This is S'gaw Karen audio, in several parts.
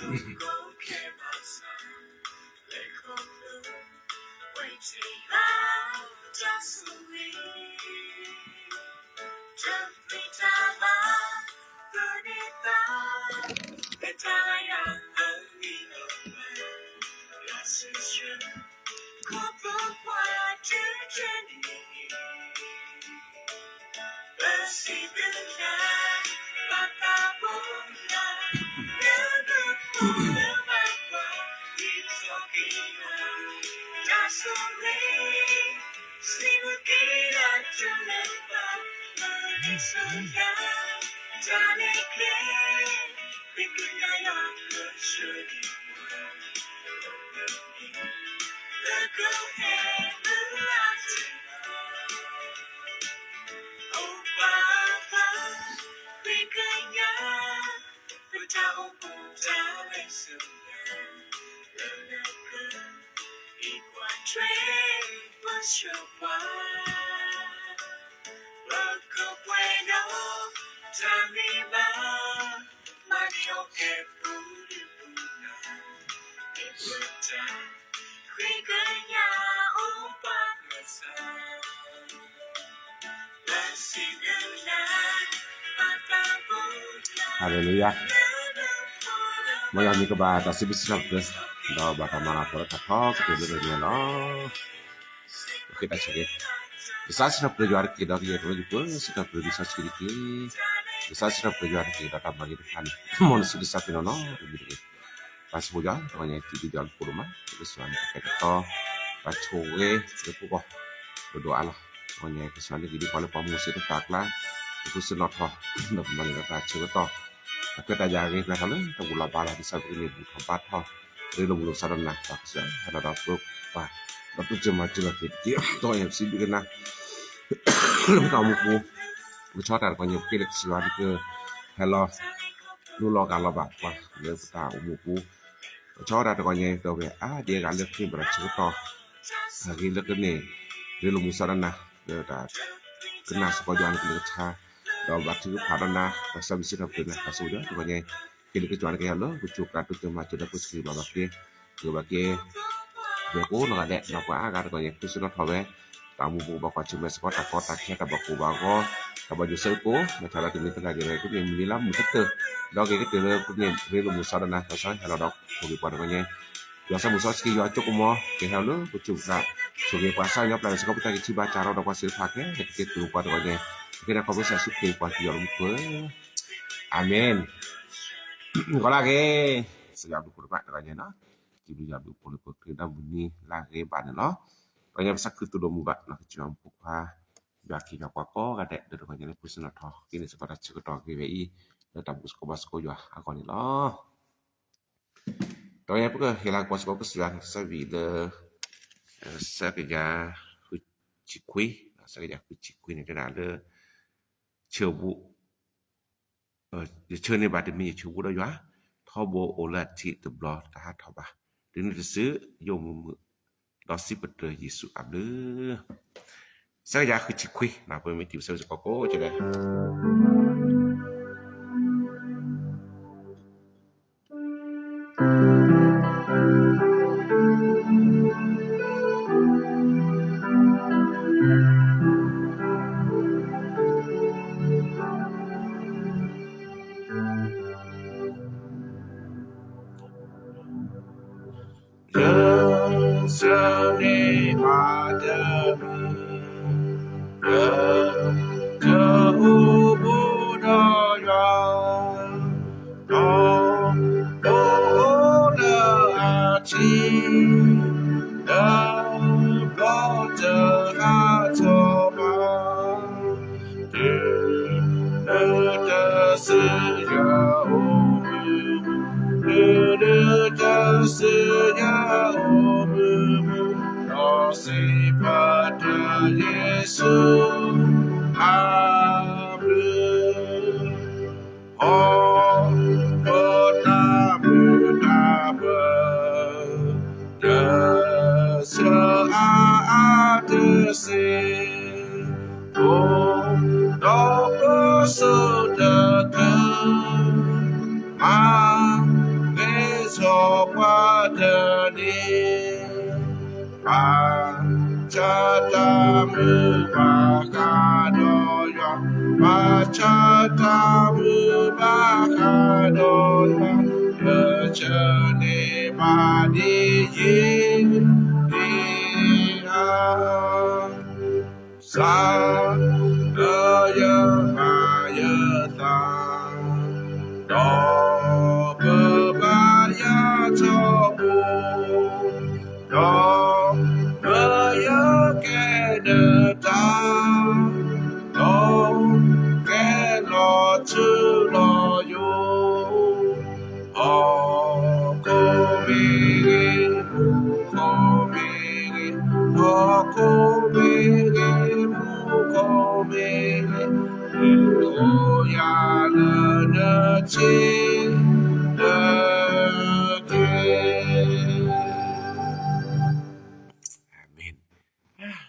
Hallelujah. မ်ယွၤမ့ၢ်ကဘၣ်တၢ်စံးဘျုးစံးထီၣ်ပတြၢၤ, ဒီးဘၣ်တၢ်မၤလၤကပီၤလၢတၢ်ထီကတၢၢ်လၢပမဲာ်ညါလီၤ. ပဃ့တၢ်ဆိၣ်ဂ့ၤ, ကစၢ်စံးထီၣ်ပတြၢၤယွၤတက့ၢ်, ဒီးကယဲၢ်တၢ်လၢယပှဲၤ စံးထီၣ်ပတြၢၤကစၢ်ဆိၣ်ဂ့ၤတက့ၢ်. ကစၢ်စံးထီၣ်ပတြၢၤယွၤတက့ၢ်, ဒီးတၢ်မၤဂ့ၤတဖၣ်န့ၣ် မ်နစုကစၢ်ပ့ၤနီၣ်နီၣ်တမံၤတဂ့ၤ. ပၢ်စံးဘျုးယွၤ တဂီၤညါ စံးဘျုးယွၤလၢပှဲၤဒိၣ်မး လၢကစၢ်ယွၤန့ၣ် ကတဲာ်ကတီၤ တၢ်ဆိၣ်ဂ့ၤလၢပဂီၢ် ဒိၣ်ဒိၣ်အါလီၤ. တဂီၤညါ ကစၢ်ယွၤန့ၣ် ကဒုးပှၤလၢပှၤမူစ့တဖၣ်အကျါ ပဃုစ့နီၣ်ထီၣ် ဒီးပမၤန့ၢ်ဒီးတၢ်ဆၢကတီၢ် တၢ်ခွဲးတၢ်ယာ်ဂ့ၤကျါထီၣ်လၢတဝူးလီၤဘါလီၤ ဒ်သိးပကန့ၢ်ဘူၣ်ထီၣ်ဘါထီၣ် ရ့လိာ်မုာ်လိာ်စါဒီးနၤ ပၢ်ကစၢ် ဟဲလီၤဒီးပပှၤ ဒီးတူၢ်စၢၤမၤစၢၤလီၤက့ၤတက့ၢ်. တဂီၤညါ ပစံးဘျုးက့ၤနၤ လၢပတၢ်အိၣ်မူပူၤ ပကဆှီတၢ်တဂီၤညါ ပဃ့လၢကစၢ်ယွၤန့ၣ်က ဟဲလီၤ လိၣ်လီၤဂာ်လီၤဘၣ်ပှၤလၢပတၢ်အိၣ်မူပူၤ ပဆှီဝဲဒၣ်တဂီၤညါ ဒီးဝဲအါဒံအါဂၤလၢပန့ၢ်ဘၣ်တၢ်ဆၢကတီၢ် အဂ့ၤလၢကန့ၢ် ရ့လိာ်မုာ်စါဒီးနၤ လၢတၢ်ကနၣ်စ့ၢ်ကီးယွၤန့ၣ်ကလုၢ်ကထါ ဒီးဘၣ်ထုကဖၣ်ဒီးနၤ ဒီးစံးဘျုးစံးထီၣ်ပတြၢၤနၤ ပၢ်စံးဘျုးယွၤ တဂီၤညါ ဟ့ၣ်လၢကစၢ်ယွၤန့ၣ်ကဟဲလၢ ပစိၤကျါ တူၢ်စၢၤမၤစၢၤဒီးပစံးဘျုးဘၣ်က့ၤ ကဘၣ်က့ၤ ပှၤကိးနီၢ်ဂၤဒဲး ဒီးပှၤအါဂၤတဂီၤညါ ပဃုစ့နီၣ်ထီၣ်ဝဲ တၢ်အိၣ်မူပူၤ ဘၣ်ကွၢ်ဆၢၣ်မဲာ်စ့ၢ်ကီး တၢ်ကီတၢ်ခဲ တၢ်ဘၣ်ကိၢ်ဘၣ်ဂီၤ တၢ်ဘၣ်ယိၣ်စဲးကိး မ့ၢ်ထီၣ်လၢတမ့ၢ်တဂၤဂ့ၤ ပန့ၢ်မုၢ်နံၤလါမုၢ်ကတၢၢ် ဒီးက့ၤကတၢၢ်လၢပန့ၢ်ရ့လိာ်မုာ်စါဒီးနၤ ပၢ်စံးဟဲလီၤဒီးဆိၣ်ဂ့ၤပှၤတဂီၤညါ ယွၤစီၤမုၢ်စီဆှံယွၤကၠိကမီၤ ကဟဲလီၤလၢပစိၤကျါ ဆိၣ်ဂ့ၤပှၤ ကစၢ်ယွၤပျၢ်လီၤစ့ၢ်ကီး ပတၢ်ဂံၢ်ဆူၣ်ဘါစၢ်ဒီး ဒီးပှၤသ့ၣ်တဖၣ်ခဲလၢာ် ကက့ၤတူၢ်လိာ်ပှၤတဂီၤညါ ပဃ့တၢ်ခီဖျိကစၢ်ယ့ၣ်ၡူးခရံာ်ပှၤကယီၤလၢမူခိၣ် အၤမ့ၣ် ကီးလၢအဂ့ၤ ကစၢ်ယွၤဘျုးဖှိၣ်တဖၣ်တဂီၤညါနီၤ စံးဘျုးယွၤဘျုးဖှိၣ်လၢပဃ့ဒီးမုၢ်နံၤလၢအဂ့ၤဘၣ်န့ၣ်လီၤ တဂီၤညါပသးခုသူၣ်ဒိၣ်မုၢ်ဘၣ်နီၤ ကစၢ်ယွၤမူခိၣ်ခွါ ယွၤခ့ယွၤပှၤကိးဂၤဒဲး ဒီးတဂီၤညါလၢပဃုစ့နီၣ်ထီၣ် ကန့ၢ်စ့ၢ်ကီးတၢ်ဆၢကတီၢ်ဂ့ၤဝဲအံၤ လၢတၢ်ဘူၣ်သကိးဘါသကိးယွၤအဂီၢ်န့ၣ်လီၤ တဂီၤညါပကဟ့ၣ်လၤကပီၤစ့ၢ်ကီးပကစၢ်ယွၤန့ၣ် ကစၢ်ယွၤလၢ စဲးကယၤဃုဆံခွံ စဲးကယၤဃုဆံခွံန့ၣ် တဲဒၣ်လၢ ဆၢဘူး ယဆၢန့ၢ်ဘၣ်တမံၤ ယဆၢဘူးဒီးယွၤ ထီဘိအိၣ်လၢအထံးတဘျီတဟးထီၣ်ဘၣ် တုၤနုၤတစု ယအိၣ်မုာ်မုာ် ဒီးစံးပတြၢၤယ့ၣ်ၡူးအဘျုး စဲးကယၤဃုဆံခွံ ပမ့ၢ်တံၢ်ပဆၢစ့ၢ်ကီးကိးကလဲၣ် ယဆၢန့ၢ်ဘၣ်တမံၤ ယဆၢအိၣ်ဘူးဒီးယွၤ ထီဘိအိၣ်လၢအထံး တဘျီတဟးထီၣ်ဘၣ် တုၤနုၤတစုယအိၣ်မုာ်မုာ် တုၤနုၤတစုယအိၣ်မုာ်မုာ် ဒီးစံးပတြၢၤယ့ၣ်ၡူးအဘျုး အီၣ်ကီၢ်တၢ်မုာ်တၢ်ပၢၤ တဆၢအါအါတစ့ၢ် အိၣ်ဒီးပစိၤတကတၢၢ် မၤဂ့ၤ ပှၤတနံၤ ဘၣ်ဆၣ်တၢ်မုာ်ဘၣ်ဃးဒီးယွၤ, ဘၣ်ဆၣ်တၢ်မုာ်ဘၣ်ဃးဒီးယွၤ, ယဆၢန့ၢ်ဘၣ်ဒ်ယံၤဒ်အါ စး လၢယမၤယသး, ဒီးပဘါယွၤထီဘိ, ဒီးလၢယကဲဒၢးတၢ်, ဒီးကဲလီၤထူလီၤယိာ် ဟီၣ်ခိၣ်မ့ၢ်ဂ့ၤ, မူခိၣ်မ့ၢ်ဂ့ၤ, ဟီၣ်ခိၣ်မ့ၢ်ဂ့ၤ, မူခိၣ်မ့ၢ်ဂ့ၤ, အိၣ်ယၤလၢနဆ့တက့ၢ်. အၤမ့ၣ်.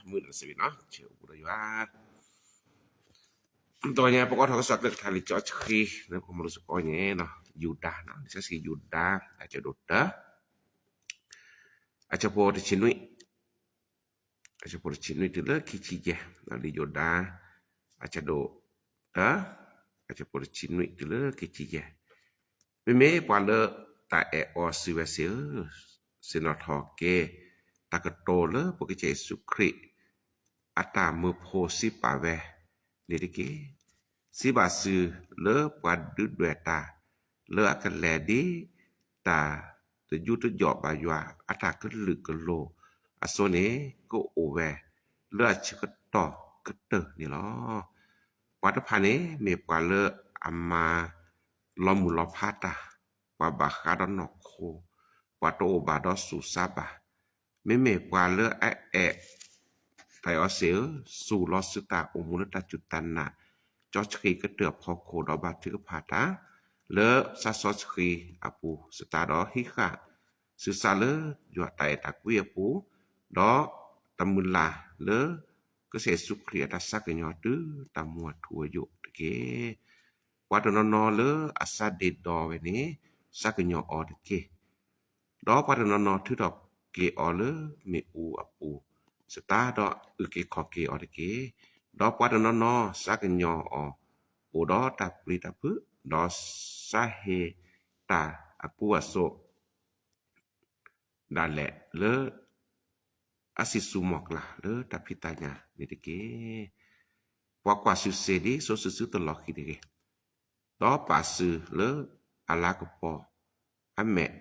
မုာ်ဒီးစံးဝဲနီၤ, ဆၢအိၣ်ဘူးဒီးယွၤ တဂီၤညါပကအိးထီၣ်ကစၢ်ကျဲကထါလံာ်စီဆှံ လၢပကမၤလိစ့ၢ်ကီးန့ၣ်, ယူဒၤ, လံာ်စီဆှံယူဒၤ အဆၢဒိၣ်တၢ, အဆၢဖိတဆံနွံ, အဆၢဖိတဆံနွံတုၤလၢခံဆံယဲၢ်, လံာ်ယူဒၤ အဆၢဒိၣ်တၢ, အဆၢဖိတဆံနွံတုၤလၢခံဆံယဲၢ်. မ့မ့ၢ်ပှၤလၢတၢ်အဲၣ်အီၤစံးဝဲစ့ၢ်ဧၢ, ဆ့ၣ်နီၤထီၣ်က့ၤ တၢ်ကတိၤလၢပကစၢ်ယ့ၣ်ၡူးခရံာ် အတၢ်မၢဖိစံးပာ်ဝဲန့ၣ်တက့ၢ်. စံးဘၣ်စုလၢပှၤဒုးဒွဲၣ်တၢ် လၢအကလဲၤဒ်တၢ်တယူးတယီၣ်ဘၣ်ယွၤ အတၢ်ကလုာ်ကလိၤအသိးန့ၣ် ကအိၣ်ဝဲလၢအဆၢကတီၢ်ကတၢၢ်န့ၣ်လီၤ. ပှၤတဖၣ်န့ၣ် မ့ၢ်ပှၤလၢအမၤလီၤမုၢ်လီၤဖးတၢ်, ပှၤဘၣ်ဃးဒီးနီၢ်ခိ, ပှၤတအိၣ်ဘၣ်ဒီးဆူးစါဘၣ်. မ့မ့ၢ်ပှၤလၢအအဲၣ်တၢ်အီၤစ့ၢ်ဧၢ, စူၢ်လီၤစုတၢ်အိၣ်မူလၢတၢ်စူၢ်တၢ်နာ် ကၠီဆှံကတၢၢ်အဖီခိၣ် ဒီးဘါထုကဖၣ်တၢ် လၢသးစီဆှံအပူၤ စတၢ်ဒီးဟံးဃာ် စုးစါလၢယွၤတၢ်အဲၣ်တၢ်ကွံအပူၤ, ဒီးတမုၢ်လၢ်လၢ ကစၢ်ယ့ၣ်ၡူးခရံာ်အတၢ်ဆါကညီၤတုၤတၢ်မူအထူအယိာ်တက့ၢ်. ပှၤတနီၤနီၤလၢအစးဒ့ဒီဝဲန့ၣ် ဆါကညီၤအီၤတက့ၢ်. ဒီးပှၤတနီၤနီၤထုးထီၣ်က့ၤအီၤလၢမ့ၣ်အူအပူၤ စတၢ်ဒီးအုၣ်က့ၤခီၣ်က့ၤအီၤတက့ၢ်. ဒီးပှၤတနီၤနီၤစါကညီၤအီၤ အိၣ်ဒီးတၢ်ပျံၤတၢ်ဖုး ဒီးစါဟ့တၢ်အကူအသိး ဒၣ်လဲာ်လၢ အစံၣ်စိၤမီၢ်ကျၢ်လၢတၢ်ဖံးတၢ်ညၣ်န့ၣ်တက့ၢ်. ပှၤကွၢ်စုစ့ၢ်ဒ်စိစုၤစုတလီၢ်ခံတဂ့ၤ, ဒီးပာ်စုလၢအလၤကပီၤ အမဲာ်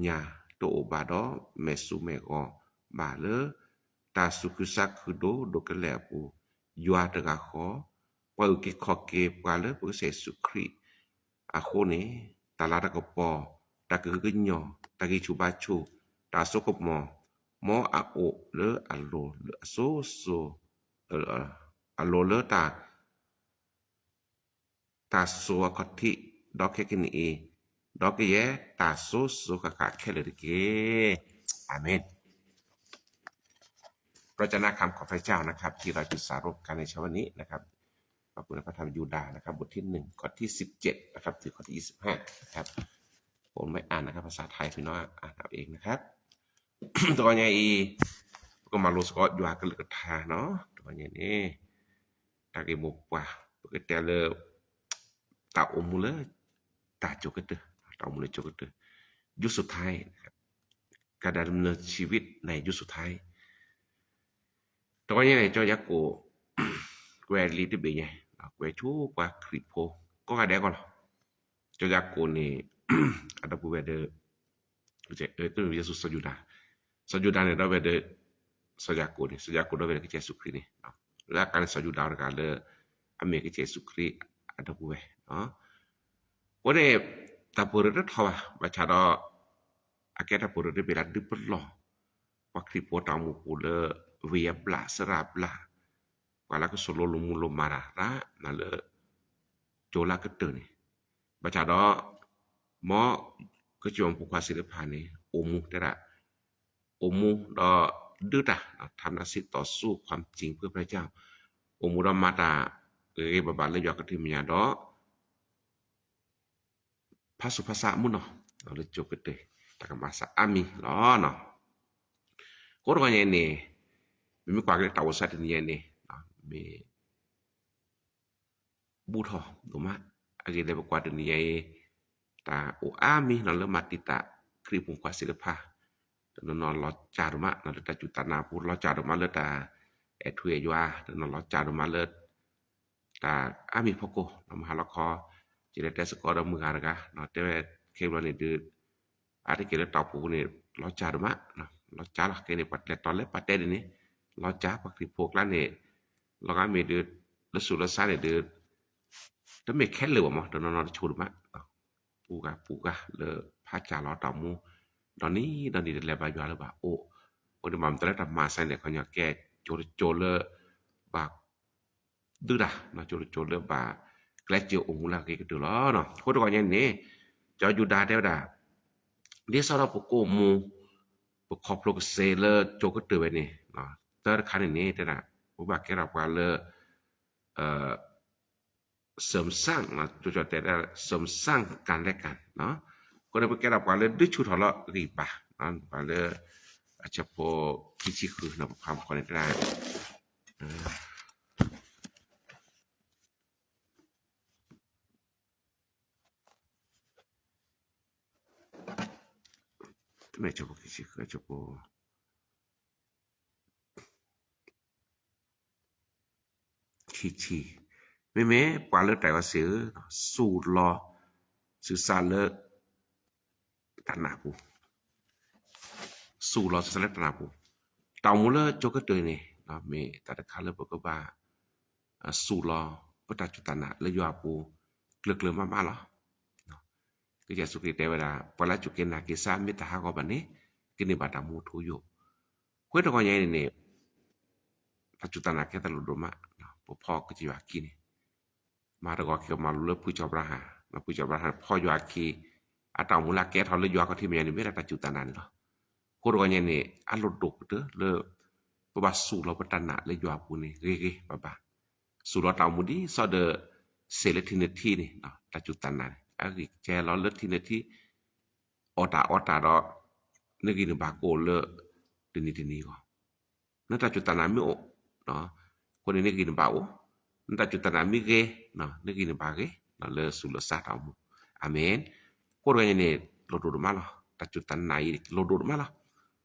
ညါတအိၣ်ဘၣ်ဒီး မဲာ်ဆူမဲာ်ဂီၤဘၣ်လၢ တၢ်သူၣ်ခုသးခုဒိၣ်ဒိၣ်ကလဲာ်အပူၤ, ယွၤတဂၤဃီ, ပှၤအုၣ်က့ၤခီၣ်က့ၤပှၤလၢပကစၢ်ယ့ၣ်ၡူးခရံာ် အဃိန့ၣ် တၢ်လၤတၢ်ကပီၤ, တၢ်ကဟုကညီၢ်, တၢ်ဂံၢ်ဆူၣ်ဘါဆူၣ်, တၢ်စိကမီၤ, မ်အအိၣ်လၢအလိၤလၢအစိၤစိၤ, အလိၤလၢတၢ်, တၢ်စိၤအခီၣ်ထံး, ဒီးခဲကနံၣ်အံၤ, ဒီးကယဲၢ်တၢ်စိၤစိၤဃၣ်ဃၣ်ခဲလၢာ်တက့ၢ်. အၤမ့ၣ်. เพราะฉะนั้นคำขอพระเจ้านะครับ ที่เราจะสารุปกันในเช้าวันนี้นะครับ พระคุณพระธรรมยูดาห์นะครับ บทที่หนึ่ง ข้อที่สิบเจ็ดนะครับ ถึงข้อที่ยี่สิบห้านะครับ ผมไม่อ่านนะครับ ภาษาไทย พี่น้องอ่านเอาเองนะครับ တဂီၤညါအံၤ ပကမၤလိစ့ၢ်ကီး ယွၤကလုၢ်ကထါနီၤ တဂီၤညါန့ၣ် တၢ်ဂ့ၢ်မိၢ်ပှၢ် ပကတဲလၢ တၢ်အိၣ်မူလၢ တၢ်ကၠိကတၢၢ်, တၢ်အိၣ်မူလၢကၠိကတၢၢ်, ยุคสุดท้าย การดำเนินชีวิตในยุคสุดท้าย တဂီၤညါန့ၣ် ကၠီယၤကိာ် ကွဲးလံာ်တဘ့ၣ်ညါ, ကွဲးဆိပှၤခရံာ်ဖိ ကိးဂၤဒဲးကီးလီၤ. ကၠီယၤကိာ်န့ၣ် အဒီပုၢ်ဝဲၢ်ဒီး ကယဲၢ်စီၤယူဒၤ, စီၤယူဒၤန့ၣ်ဒီးဝဲဒီး စီၤယၤကိာ်န့ၣ်, စီၤယၤကိာ်ဒီးဝဲဒီးကစၢ်ယ့ၣ်ၡူးခရံာ်န့ၣ်, လၢအကါန့ၣ် စီၤယူဒၤတဂၤလၢ အမ့ၢ်ကစၢ်ယ့ၣ်ၡူးခရံာ်အဒီပုၢ်ဝဲၢ် အဃိန့ၣ် တၢ်ပၢၢ်ရၢတထီၣ်ဘၣ်, ဘၣ်ဆၣ်ဒီး အကဲတၢ်ပၢၢ်ရၢတဘ့ၣ်လၢဒုးပလီၢ် ပှၤခရံာ်ဖိတၢ်အိၣ်မူပူၤလၢ ဝ့ၢ်အဘျၣ်စရၣ်ဘျၣ်, ပှၤလၢကဆိးလိလိမူလိမၤတၢ်ရၣ် နၤလၢ ကၠိလၢကတၢၢ်န့ၣ်, ဘၣ်ဆၣ်ဒီး မ်ကစၢ်ယွၤဖိခွါသ့ၣ်တဖၣ်န့ၣ် အိၣ်မူတဲဒၣ် အိၣ်မူဒီးဒုးတၢ် ထါနၢ်စံးတီၢ်စူၣ်ခွါစံၣ်ဖုၣ်ဖဲကၠၢ်, အိၣ်မူဒီးမၤတၢ်ဂ့ၤဂ့ၤဘၣ်ဘၣ်လၢယွၤကထံၣ်မဲာ်ညါဒီး ဖးဆူးဖးဆါအမုၢ်နီၢ် လၢကၠိကတၢၢ်, တၢ်ကမၤစၢၤအါမံၤလီၤ. အဃိတဂီၢ်ညါန့ၣ် ပမ့ၢ်ကွၢ်က့ၤလၢတၢ်အိၣ်သးတနံၤညါန့ၣ် မ့ၢ် ဘူးထီၣ်ဒိၣ်မး, အဂ့ၢ်ဒ်လဲၣ် ပကွၢ်တနံၤညါအံၤ တၢ်အိၣ်အါမံၤနီၤ လၢမၤတံာ်တာ်ခရံာ်ဖိခွါသ့ၣ်တဖၣ်, တနီၤနီၤလီၤစၢ်ဒိၣ်မးနီၤ လၢတၢ်စူၢ်တၢ်နာ်အပူၤ, လီၤစၢ်ဒိၣ်မးလၢတၢ်အဲၣ်ထူအဲၣ်ယွၤ, တနီၤလီၤစၢ်ဒိၣ်မးလၢ တၢ်အါမံၤဖီခိၣ်, မဟါလီၤခီ ယလဲၤတဲစ့ၢ်ကီးဒီးမုၢ်ဂၤတဂၤ တဲဝဲခဲဘျီန့ၣ်ဒုး အါတက့ၢ်လၢတၢ်အိၣ်ဖှိၣ်ပူၤန့ၣ် လီၤစၢ်ဒိၣ်မး, လီၤစၢ်လီၤ. ခဲအံၤန့ၣ် ပှၤလဲၤတီၤလဲၤပာ်တဲဒ်န့ၣ် လီၤစၢ်, ပှၤခရံာ်ဖိအကျါန့ၣ် လီၤဂာ်မ့ၢ်ဒုး လၢဆူးလၢစါန့ၣ်ဒုး တမ့ၢ်ခဲလၢာ်ဘၣ်မး, တနီၤနီၤတဆိဒိၣ်မး, ပူၤဂၤပူၤဂၤလၢဖးစၢ်လီၤတၢ်အိၣ်မူ, ဒီနံၤဒီနံၤတလဲၤဘါယွၤလၢၤဘၣ်အိၣ်, အဃိန့ၣ် ဘၣ်မနုၤတၢ်လၢတၢ်မၤစၢၤန့ၣ် ခီညီကဲ ကၠိတကၠိလၢ ဘၣ် ဒုၣ်တၢ် ကၠိတကၠိလၢဘၣ်ကျဲးစၢးအိၣ်မူလၢအဂ့ၤကတၢၢ်လီၤ. အဃိတဂီၢ်ညါန့ၣ် စီၤယူဒၤတဲဝဲဒၣ် ဒ်သိးဒီးပကအိၣ်မူ ပခီဖျိကစ့လၢကၠိကတၢၢ်ဝဲန့ၣ် တၢ်တခါန့ၣ်န့ၣ် တဲဒၣ် ပဘၣ်ကဲထီၣ်ပှၤလၢ စၢၣ်စၣ် ကၠိတဲဒၣ် စၢၣ်စၣ်ကၤလဲကၤ အဃိန့ၣ် ပကဲထီၣ်ပှၤလၢဒုးဆူၣ်ထီၣ်လၢအဂံၢ်ဘါ, ပှၤလၢ အဆၢဖိခံဆံဃုန့ၣ် ပဖးမ့ၢ်ကီးန့ၣ်တဲဒၣ် တမ့ၢ်ဆၢဖိခံဆံဃု ဆၢဖိ ခံဆံ, မ့မ့ၢ်ပှၤလၢတၢ်အံၤဝဲစ့ၢ်ဧၢ, စူၢ်လီၤ ဆူးစၢ်လၢ တၢ်နာ်ပူၤ, စူၢ်လီၤဆူးစၢ်လၢတၢ်နာ်ပူၤ, တၢ်အိၣ်မူလၢကၠိကတၢၢ်န့ၣ် မ့ၢ်တၢ်တခါလၢပကဘၣ် စူၢ်လီၤ ပတၢ်စူၢ်တၢ်နာ်လၢယွၤအပူၤ ကျၢၤကျၢၤမးမးလီၤ. ကစၢ်ယ့ၣ်ၡူးခရံာ်တဲဝဲဒၣ် ပှၤလၢအစူၢ်က့ၤနာ်က့ၤကစၢ် မ့ၢ်တဟးဂီၤဘၣ်န့ၣ် ကန့ၢ်ဘၣ်တၢ်မူထူယိာ်, အဃိတဂီၢ်ညါအံၤန့ၣ် တၢ်စူၢ်တၢ်နာ်ကဲတၢ်လိၣ်ဒိၣ်မး, ပဖီကစၢ်ယွၤအခံန့ၣ် မၤတဂီၤက့ၤမၤလိလၢဖုကၠီၤအၤဘြၤဟၣ်, ဖုကၠီၤအၤဘြၤဟၣ်န့ၣ် ဖီယွၤအခံ, အတၢ်အိၣ်မူလၢအကဲထီၣ်လၢယွၤခီၣ်ထံးမဲာ်ညါန့ၣ် မ့ၢ်ဒၣ်တၢ်စူၢ်တၢ်နာ်န့ၣ်လီၤ. အဃိတဂီၢ်ညါန့ၣ် အလိၣ်ဒိၣ်ကတၢၢ်လၢ ပဘၣ်စူၢ်လီၤပတၢ်နာ်လၢယွၤအပူၤန့ၣ် ဂ့ၤဂ့ၤဘၣ်ဘၣ်, စူၢ်လီၤတၢ်အိၣ်မူဒ်သိးဒီး စ့လၢထံနထံန့ၣ် တၢ်စူၢ်တၢ်နာ်န့ၣ် အဂံၢ်ကဲလီၤလၢထံနထံ အီၣ်တၢ်အီတၢ်ဒီး နဂံၢ်နဘါကအိၣ်လၢ တနံၤတနံၤအဂီၢ်, နတၢ်စူၢ်တၢ်နာ်မ့ၢ်အိၣ် အဃိန့ၣ် နဂံၢ်နဘါအိၣ်, နတၢ်စူၢ်တၢ်နာ်မ့ၢ်ဂ့ၤ နဂံၢ်နဘါဂ့ၤ လၢဆူးလၢစါတၢ်အိၣ်မူ, အၤမ့ၣ်. အဃိတဂီၢ်ညါန့ၣ် လိၣ်ဒိၣ်ဒိၣ်မးလီၤ, တၢ်စူၢ်တၢ်နာ်အံၤ လိၣ်ဒိၣ်ဒိၣ်မးလီၤ.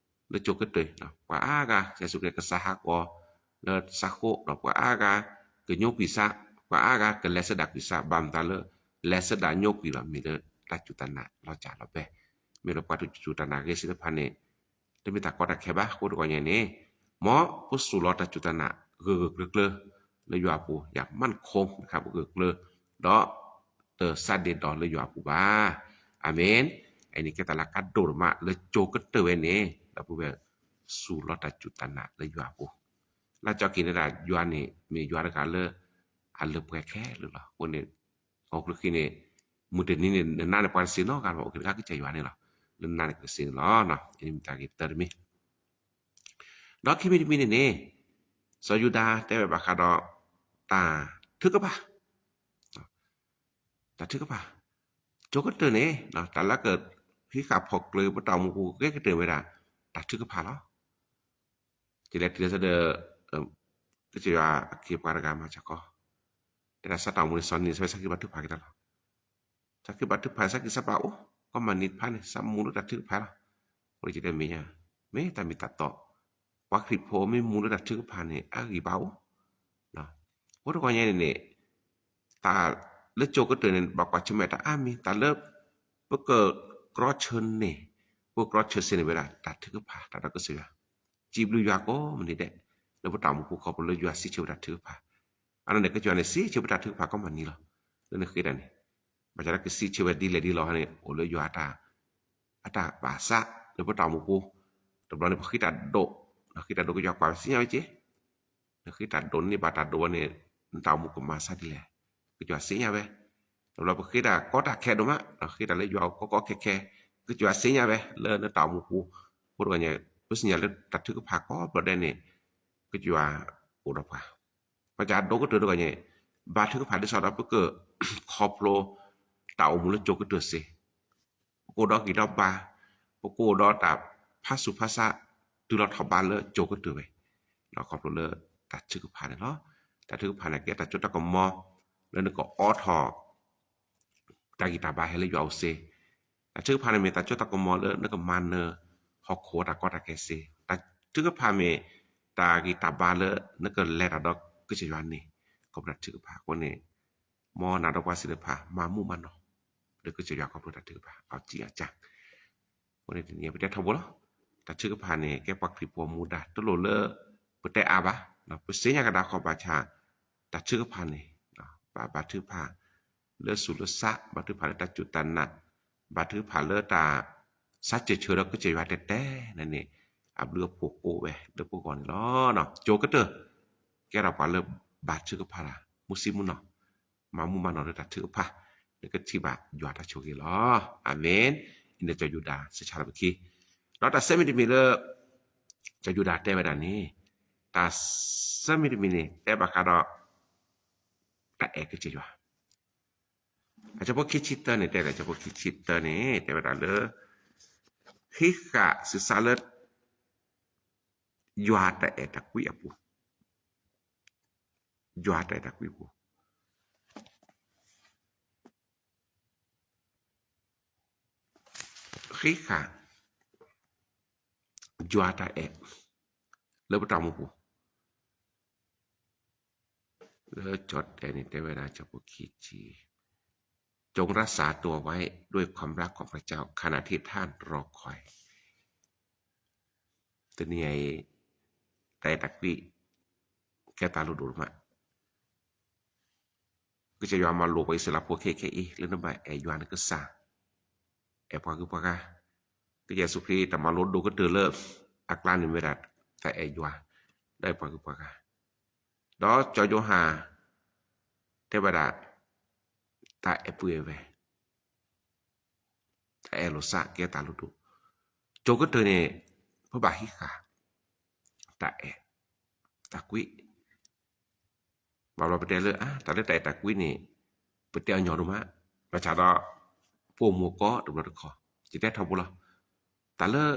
လၢကၠိကတၢၢ် ပှၤအါဂၤ ကစၢ်ယ့ၣ်ၡူးခရံာ်ကစၢ်ဟးဂီၤလၢဆၣ်ဃိ ဒီးပှၤအါဂၤ ကညိကွံာ်စၢ်, ပှၤအါဂၤကလဲၤဆဒၣ်ကွံာ်စၢ်, ဘၣ်မတၤလၢ လဲၤဆဒၣ်ညိကွံာ်ဘၣ် မ့ၢ်လၢတၢ်စူၢ်တၢ်နာ်လီၤစၢ်လီၤဘဲ, မ့ၢ်လၢပှၤတစူၢ်တၢ်နာ်ဂ့ၤသ့ၣ်တဖၣ်န့ၣ် တမ့ၢ်တၢ်ကီတၢ်ခဲဘၣ်. အဃိတဂီၢ်ညါန့ၣ် မ်ပစူၢ်လီၤတၢ်စူၢ်တၢ်နာ် ဂၢၢ်ဂၢၢ်ကျၢၤကျၢၤ လၢယွၤအပူၤ ယၤမၣ်ခိၣ် ပဂၢၢ်ကျၢၤ ဒီး တစးဒ့ဒီလၢယွၤအပူၤဘၣ်. အၤမ့ၣ်. အန့ၣ်ကဲတၢ်လၢကါဒိၣ်ဒိၣ်မး လၢကၠိကတၢၢ်ဝဲန့ၣ် ဒီပုၢ်ဝဲၢ် စူၢ်လီၤတၢ်စူၢ်တၢ်နာ်လၢယွၤအပူၤ, လၢကၠီက့ၤန့ၣ်ဒၣ် ယွၤန့ၣ် မ့ၢ်ယွၤတဂၤလၢ အလၢပှဲၤခဲလၢာ်လီၤ. အဃိန့ၣ် အီၣ်ကျၢၤခံန့ၣ် မုၢ်တနံၤန့ၣ် နနာ်န့ၢ်ပှၤတစ့နီတဂၤလၢၤဘၣ်, အိၣ်က့ၤတခါကစၢ်ယွၤန့ၣ်လီၤ, လၢနနာ်န့ၢ်ကစ့န့ၣ်လီၤ. အန့ၣ်မ့ၢ်တၢ်ဂ့ၢ်တၢတမံၤ, ဒီးခံမံၤတမံၤန့ၣ်န့ၣ် စီၤယူဒၤတဲဝဲဘၣ်ဃးဒီး တၢ်ထုကဖၣ် တၢ်ထုကဖၣ်, ကၠိကတၢၢ်န့ၣ် တၢ်လၢကဟံးဃာ်ဖီၣ်ကျၢၤပတၢ်အိၣ်မူပူၤ ကဲကတၢၢ်ဝဲဒၣ် တၢ်ထုကဖၣ်လီၤ. ယလဲၤတုၤလၢဆၢဒီး ကစၢ်ယွၤအခ့အပှၤတဂၤမၤစၢၤကီး, တဲဒၣ်စးတၢ်အိၣ်မူန့ၣ် စီၤနံၤန့ၣ် ဆၢဝဲဆၢက့ၤဘါထုကဖၣ်က့ၤတၢ်လီၤ. ဆၢက့ၤဘါထုကဖၣ် ဆၢက့ၤစးဘၣ်အိၣ် ကီမၤနံၤတဖၣ်န့ၣ် စးမူလၢတၢ်ထုကဖၣ်လီၤ. အဃိန့ၣ် ယတဲမ့ၢ်ညါ မ့ၢ်တၢ်မ့ၢ်တၢ်တီ, ပှၤခရံာ်ဖိမ့ၢ်မူလၢတၢ်ထုကဖၣ်န့ၣ် အဂံၢ်ဘါအိၣ် အဃိတဂီၢ်ညါန့ၣ်န့ၣ် တၢ်လၢကၠိကတၢၢ်န့ၣ် ဘၣ်ကွၢ်ဆၢၣ်မဲာ်တၢ်အါမံၤ, တၢ်လၢ ပကကြီဆၢန့ၣ်, ပကကြီဆၢစ့ၢ်န့ၣ်ဝဲဒၣ် တၢ်ထုကဖၣ် တၢ်ဒီးကစၢ်ယွၤ, စံးဘျုးယွၤကိးမုၢ်နံၤဒဲး လၢပတၢ်အိၣ်မူပူၤခီဖျိလၢယွၤစံးဆၢဝဲတၢ်ထုကဖၣ်, အနီၢ်န့ၣ် ကစၢ်ယွၤန့ၣ် စံးဆၢဝဲတၢ်ထုကဖၣ်ကီမၤနံၤလီၤ. လၢနဃ့တၢ်န့ၣ် ဘၣ်ဆၣ်လၢကစံးဆၢဝဲဒ်လဲၣ်ဒ်လဲၣ်ဟီန့ၣ် အိၣ်လၢယွၤ အတၢ်ပာ်စၢ်လၢပတၢ်အိၣ်မူပူၤ, တဘျီန့ၣ် ပဃ့တၢ်ဒိး, နဃ့တၢ်ဒိး ကစၢ်ယွၤကွၢ်ဝဲသ့ၣ်ညါဝဲက့ၤ, နဃ့တၢ်ဒိးန့ၢ်ဘၣ်တၢ်ဒိးဝဲန့ၣ် နတၢ်အိၣ်မူကမၤစၢ်ဒ်လဲၣ်, ကစၢ်ယွၤသ့ၣ်ညါဝဲ, တဘျီပဃ့တၢ်ကီတၢ်ခဲဒိၣ်မး, ဃ့တၢ်လၢယွၤကီကီခဲခဲ, ကစၢ်ယွၤသ့ၣ်ညါဝဲလၢနတၢ်အိၣ်မူပူၤ, အဃိတဂီၢ်ညါ ပသ့ၣ်ညါလၢတၢ်ထုကဖၣ်ကိးဘျီဒဲးန့ၣ် ကစၢ်ယွၤအိၣ်ဒီးပှၤ ပှၤကဒိကတၢၢ်တဂီၢ်ညါ, ဘါထုကဖၣ်ဒ်သိးဒီးပကခီဖျိ တၢ်အိၣ်မူလၢကၠိကတၢၢ်စ့ၢ်, ပကအိၣ်ဒီးဂံၢ်ဒီးဘါ, ပ ပကအိၣ်ဒီးတၢ်ဖးဆူၣ်ဖးဆါ တုၤလီၤထီၣ်ဘးလၢကၠိၤကတၢၢ်ဝဲ, ဒီးခီဖျိလၢတၢ်ထုကဖၣ်န့ၣ်လီၤ. တၢ်ထုကဖၣ်န့ၣ်ကဲတၢ်စိတၢ်ကမီၤ လၢနကအိးထီၣ် တၢ်ဂံၢ်တၢ်ဘါဟဲလၢယွၤအိၣ်စ့, တၢ်ထုကဖၣ်န့ၣ်မ့ၢ်တၢ်စိတၢ်ကမီၤလၢနကမၤနၢၤဟီၣ်ခိၣ်တၢ်ကီတၢ်ခဲစ့, တၢ်ထုကဖၣ်မ့ၢ် တၢ်ဂံၢ်တၢ်ဘါလၢနကလဲၤတၢ်ဒီးကစၢ်ယွၤန့ၣ်, ခီဖျိတၢ်ထုကဖၣ်အဃိန့ၣ်, မ်နၤဒီးပှၤသ့ၣ်တဖၣ် မၤမူမၤနီၣ် ဒီးကစၢ်ယွၤခီဖျိတၢ်ထုကဖၣ် အီၣ်ကံအီၣ်ကၢ် အဃိန့ၣ်တနံၤအံၤ ပတဲထီဘိလီၤ. တၢ်ထုကဖၣ်န့ၣ် ကဲပှၤခရံာ်ဖိအမူဒါ တလိၣ်လၢပတဲအါဘၣ်, ပသ့ၣ်ညါကဒါကီဘၣ်ဆၣ် တၢ်ထုကဖၣ်န့ၣ် ဘၣ်ဘါထုကဖၣ် လၢဆူးလၢစး, ဘါထုကဖၣ်လၢတၢ်စူၢ်တၢ်နာ်, ဘါထုကဖၣ်လၢတၢ်ဆါစၢၤဆၢဒီးကစၢ်ယွၤတဲတဲန့ၣ်န့ၣ်, အဘျုးအဖှိၣ်ကိးဝဲလၢပဂီၢ်န့ၣ်လီၤ. ကၠိၤကတၢၢ် ကဲထီၣ်ပှၤလၢဘါထုကဖၣ်တၢ် မူဆံမူနီၢ်, မၤမူမၤနီၣ်လၢတၢ်ထုကဖၣ်, နကထံၣ်ဘၣ်ယွၤတၢ်ဆိၣ်ဂ့ၤလီၤ. အၤမ့ၣ်. အံၤန့ၣ်စီၤယူဒၤစံးဆၢလီၤပခံ, ဒီးတၢ်ဆၢမံၤတမံၤလၢ စီၤယူဒၤတဲဝဲဒၣ်န့ၣ်, တၢ်ဆၢမံၤတမံၤန့ၣ် တဲဘၣ်ဃးဒီး တၢ်အဲၣ်ကစၢ်ယွၤ, အဆၢဖိခံဆံတၢန့ၣ် တဲလၢအဆၢဖိခံဆံတၢန့ၣ် တဲဝဲဒၣ်လၢ ဟံးဃာ်ဆံးစၢ်လၢ ယွၤတၢ်အဲၣ်တၢ်ကွံအပူၤ, ယွၤတၢ်အဲၣ်တၢ်ကွံအပူၤ, ဟံးဃာ် ယွၤတၢ်အဲၣ် လၢပတၢ်အိၣ်မူပူၤ, လၢကၠီတဲန့ၣ် တဲဝဲဒၣ် ဆၢဖိခံဆံ, จงรักษาตัวไว้ด้วยความรักของพระเจ้า ขณะที่ท่านรอคอย တနံၤအံၤ တၢ်အဲၣ်တၢ်ကွံ ကဲတၢ်လိၣ်ဒိၣ်မး, ကစၢ်ယွၤမၤလိာ်ပှၤအံၣ်စရ့လးဖိခဲခဲအံၤ လၢနဘၣ်အဲၣ်ယွၤနကစၢ်, အဲၣ်ပှၤဂုၤပှၤဂၤ, ကစၢ်ယ့ၣ်ၡူးခရံာ်တၢ်မၤလိဒိၣ်ကတၢၢ်လၢ အကျါန့ၣ်မ့ၢ်ဒၣ် တၢ်အဲၣ်ယွၤ, ဒီးအဲၣ်ပှၤဂုၤပှၤဂၤ, ဒီးစီၤယိၤဟၣ် တဲဝဲဒၣ် တၢ်အဲၣ်ပုၢ်အဲၣ်ဝဲၢ်, တၢ်အဲၣ်လိာ်သးကဲတၢ်လိၣ်ဒိၣ်, ကၠိၤကတၢၢ်န့ၣ် ပဘၣ်ဟံးဃာ် တၢ်အဲၣ် တၢ်ကွံ, ဘၣ်ဘျီပတဲလၢ တၢ်လၢတၢ်အဲၣ်တၢ်ကွံန့ၣ် ပတဲအီၤညီဒိၣ်မး, ဘၣ်ဆၣ်ဒီး ပအိၣ်မူကီးတဘျီတခီၣ်, ယတဲထီဘိလီၤ, တၢ်လၢ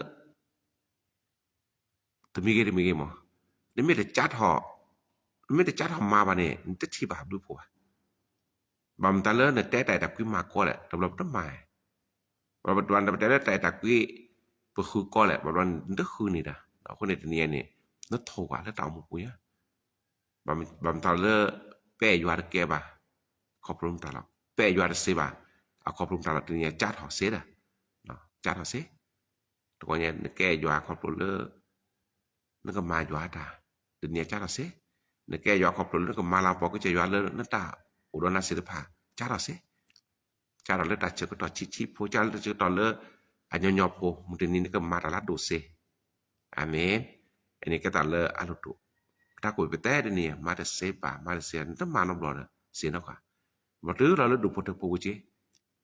တမံၤဂ့ၤတမံၤဂ့ၤမး, နမ့ၢ်တကးထီၣ်, နမ့ၢ်တကးထီၣ်မၤဘၣ်န့ၣ် နတထံၣ်ဘၣ်ဘျုးဖှိၣ်ဘၣ်. ဘၣ်မတၤလၢနတဲတၢ်အဲၣ်တၢ်ကွံမၤကီးလဲၣ် တဘျီပတမၤ, ဘၣ်မတၤပတဲလၢတၢ်အဲၣ်တၢ်ကွံ ပဃုကီးလဲၣ် ဘၣ်ဘျီနတဃုန့ၣ်ဒီး အဃိန့ၣ်တနံၤအံၤန့ၣ် နထိၣ်ကွၢ်လၢတၢ်အိၣ်မူပူၤညါ ဘၣ်မတၤလၢ ပအဲၣ်ယွၤတကဲဘၣ် ခီဖျိမတၤလီၤ, ပအဲၣ်ယွၤတစ့ဘၣ် အခီဖျိမတၤလီၤ တနံၤအံၤကးထီၣ်စ့ဒီး ကးထီၣ်စ့, တခီညါ နကအဲၣ်ယွၤခီဖျိလၢ နကမၤယွၤတၢ် တနံၤအံၤကးထီၣ်စ့, နကအဲၣ်ယွၤခီဖျိလၢနကမၤလၤကပီၤကစၢ်ယွၤလၢနတၢ်အိၣ်ဒီးနၤသ့ၣ်တဖၣ် ကးထီၣ်စ့ ကးထီၣ်လၢတၢ်ဆၢကတီၢ်ဆံးဆံးဖိ ကးထီၣ်လၢတၢ်ဆၢကတီၢ်လၢ အညီညီဖိ မုၢ်တနံၤနကမၤတၢ်လၢအဒိၣ်စ့, အၤမ့ၣ်, အန့ၣ်ကဲတၢ်လၢအလိၣ်ဒိၣ်, တၢ်ကိးပတဲတနံၤ မၤတစ့ဘၣ် မၤတစ့ နတမၤနီတဘျီဒီး စ့နီၢ်ခါ, ဘျီတုၤလီၤလၢဒူၣ်ဖိထၢဖိပူၤက့,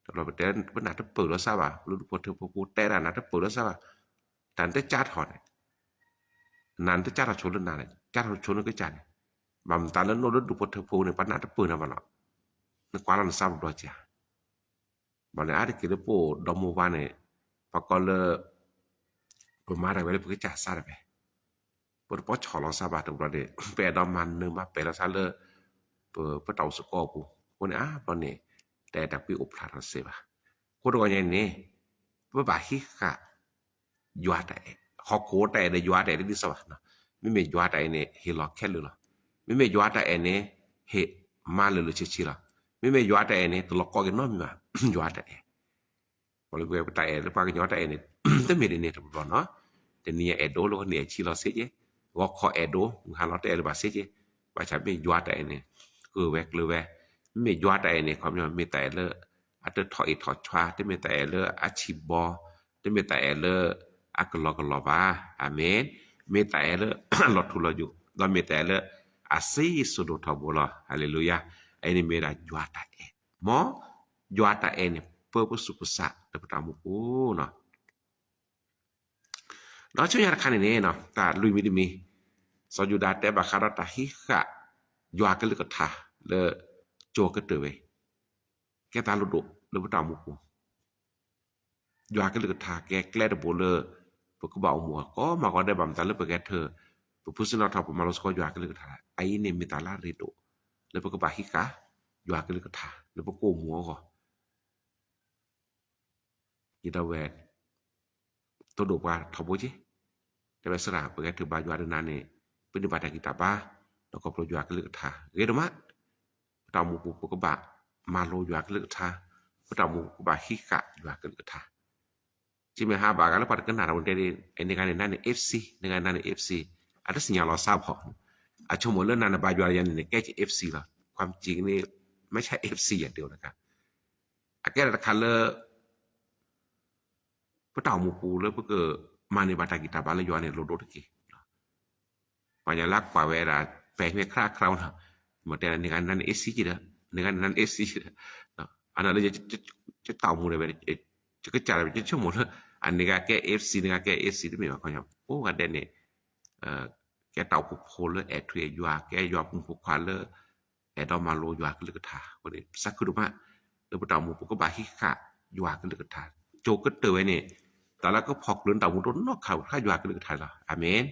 တဘျီပတဲပနၢ်တပၢၢ်လီၤစၢ်ဘၣ် လၢဒူၣ်ဖိထၢဖိပူၤတဲဒၣ်နၤတပၢၢ်လီၤစၢ်ဘၣ်, တၢ်နတကးထီၣ်န့ၣ် နၤနတကးထီၣ်ဆိလၢနၤန့ၣ် ကးထီၣ်ဆိလၢကစၢ်န့ၣ်, ဘၣ်မတၤလၢနအိၣ်လၢဒူၣ်ဖိထၢဖိန့ၣ် ပှၤနၢ်တပၢၢ်နၤဘၣ်လီၤ, နကွၢ်လီၤနစၢ်ပဘျီက့, ဘၣ်လၢအါတက့ၢ်လၢပအိၣ်ဒီမါဝၤန့ၣ် ပှၤကိးလၢ ပမၤတၢ်ဝဲလၢပကစၢ်စၢ်တပဲ, ပတပီဆီၣ်လီၤစၢ်ဘၣ် တဘျီန့ၣ် ပအဲၣ်ဒိးမၤနၢၤမၤပဲာ်လီၤစၢ်လၢ ပတၢ်အိၣ်သကိးအပူၤ, အဃိန့ၣ်အါဘျီန့ၣ် တၢ်အဲၣ်တၢ်ကွံအိၣ်ဖျါထီၣ်တစ့ဘၣ်, အဃိတဂီၢ်ညါန့ၣ် ပဘၣ်ဟံးဃာ် ယွၤတၢ်အဲၣ်, ဟီၣ်ခိၣ်တၢ်အဲၣ်ဒီးယွၤတၢ်အဲၣ်တဒ်သိးဘၣ်, မ့မ့ၢ်ယွၤတၢ်အဲၣ်န့ၣ် ဟ့ၣ်လီၤခဲလၢာ်လီၤ, မ့မ့ၢ်ယွၤတၢ်အဲၣ်န့ၣ် ဟ့ၣ်မၤလၢာ်လၢာ်ဆ့ဆ့လီၤ, မ့မ့ၢ်ယွၤတၢ်အဲၣ်န့ၣ် တလီၤကီက့ၤနီတမံၤဘၣ်, ယွၤတၢ်အဲၣ် ပှၤလၢပတၢ်အဲၣ်လၢပှၤကညီတၢ်အဲၣ်န့ၣ် တမ့ၢ်ဒ်န့ၣ်တဘျီဘျီနီၤ, တနံၤအံၤအဲၣ်ဒိၣ်လၢနံၣ်အံၤဆံးလီၤစ့က့, ဂီၤခီအဲၣ်ဒိၣ် မုၢ်ဟါလီၤတအဲၣ်လၢၤဘၣ်စ့က့, ဘၣ်ဆၣ်မ့ၢ်ယွၤတၢ်အဲၣ်န့ၣ် ဃုာ်ဝဲကျၢၤဝဲ, မ့မ့ၢ်ယွၤတၢ်အဲၣ်န့ၣ် ခီပညီမ့ၢ်တၢ်အဲၣ်လၢ အတထီၣ်အ့ၣ်ထီၣ်ဆွါ, တမ့ၢ်တၢ်အဲၣ်လၢအဆံးဘီ, တမ့ၢ်တၢ်အဲၣ်လၢ အကလီကလီဘၣ်, အၤမ့ၣ်, မ့ၢ်တၢ်အဲၣ်လၢ လီၤထူလီၤယိာ်, ဒီးမ့ၢ်တၢ်အဲၣ်လၢ အစံၣ်စိၤဒိၣ်ထီဘိလီၤ, ဟၤလ့လူယၤ, အအံၤန့ၣ်မ့ၢ်ဒၣ်ယွၤတၢ်အဲၣ်, မ်ယွၤတၢ်အဲၣ်န့ၣ် ပၢပှၤဆူးပှၤဆါလၢပတၢ်အိၣ်မူပူၤနီၤ ဒီးဆူညါတခါန့ၣ်န့ၣ် တၢ်လွံၢ်မံၤတမံၤ, စီၤယူဒၤတဲဘၣ်ဃးဒီးတၢ်ဟံးဃာ် ယွၤကလုၢ်ကထါလၢ ကၠိၤကတၢၢ်ဝဲ, ကဲတၢ်လိၣ်ဒိၣ်လၢပတၢ်အိၣ်မူပူၤ, ယွၤကလုၢ်ကထါကဲကျဲတဘိလၢ ပကဘၣ်အိၣ်မူအီၤ ကိးမၤဂီၤဒဲးဘၣ်မတၤလၢပကဟဲထၢၣ် ပဖုစ့ၣ်နီၤထီၣ် ပမၤလိစ့ၢ်ကီးယွၤကလုၢ်ကထါ အအံၤန့ၣ်မ့ၢ်တၢ်လၢအရ့ဒိၣ် လၢပကဘၣ်ဟံးဃာ် ယွၤကလုၢ်ကထါ လၢပကအိၣ်မူအဂီၢ် ယဒီးဝဲ တိၢ်ဒိၣ်ပှၤထီဘိက့ၤ တဲဝဲစရၣ် ပကဟဲထၢၣ်ဘါယွၤဒ်နၤန့ၣ် ပန့ၢ်ဘၣ်တၢ်ဂံၢ်တၢ်ဘါ ဒီးခီဖျိယွၤကလုၢ်ကထါ ဂ့ၤဒိၣ်မး ပတၢ်အိၣ်မူပူၤ ပကဘၣ်မၤလိယွၤကလုၢ်ကထါ ပတၢ်အိၣ်မူပူၤ ပကဘၣ်ဟံးဃာ်ယွၤကလုၢ်ကထါ ကမ့ၢ်ဟးဘၣ်ဂၤလၢပှၤတကနၣ်တၢ်အိၣ်တဲဒ် န့ၢ်ဂၤန့ၣ်နၤန့ၣ် F C န့ၢ်ဂၤန့ၣ်နၤန့ၣ် F C အတသ့ၣ်ညါလီၤစၢ်ဖီ အဆိကမိၣ်လၢနၤန့ၣ်ဘါယွၤယၤန့ၣ် နကဲက့ၤ F C လီၤ ความจริงန့ၣ် ไม่ใช่ F C อย่างเดียวนะคะ အကဲဒၣ်တခါလၢ ပတၢ်အိၣ်မူပူၤလၢပကမၤန့ၢ်ဘၣ်တၢ်ဂံၢ်တၢ်ဘါလၢယွၤန့ၣ် လိၣ်ဒိၣ်တက့ၢ်. ပှၤညါလၢကွၢ်ဝဲဒၣ် ပဲာ်မ့ၢ်ခရၣ်ခရၣ်နီၤ, မ့ၢ်တဲန့ၣ် န့ၢ်ဂၤန့ၣ် F C က့ၤဒီး န့ၢ်ဂၤန့ၣ် F C ဒီး အနီၢ်လၢ ယတၢ်အိၣ်မူဒီးဝဲ ယကစၢ်ဒီး ယဆိကမိၣ်လၢ အန့ၢ်ဂၤကဲ F C န့ၢ်ဂၤကဲ F C တမ့ၢ်ဘၣ်ခီညီ ကိးဂၤဒဲးန့ၣ် ကဲတၢ်အိၣ်ဖှိၣ်ဖိလၢအဲၣ်ထူအဲၣ်ယွၤ ကဲယွၤဖိမုၣ်ဖိခွါလၢ အဲၣ်ဒိးမၤလိယွၤကလုၢ်ကထါအဃိန့ၣ် ပသးခုဒိၣ်မး လၢပတၢ်အိၣ်မူပူၤကဘၣ်ဟံးဃာ်ယွၤကလုၢ်ကထါ ကၠိၤကတၢၢ်ဝဲန့ၣ် တၢ်လၢကဖီၣ်ကျၢၤနတၢ်အိၣ်မူတအိၣ်နီတခါဘၣ် တခါယွၤကလုၢ်ကထါလီၤ. အၤမ့ၣ်.